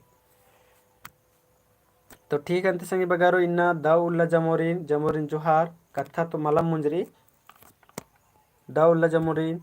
तो ठीक अन्ते संगी बगरो इन्ना द उल्ला जमोरिन, जमोरिन जोहार, कत्था तो मलम मुंजरी। द उल्ला जमोरिन,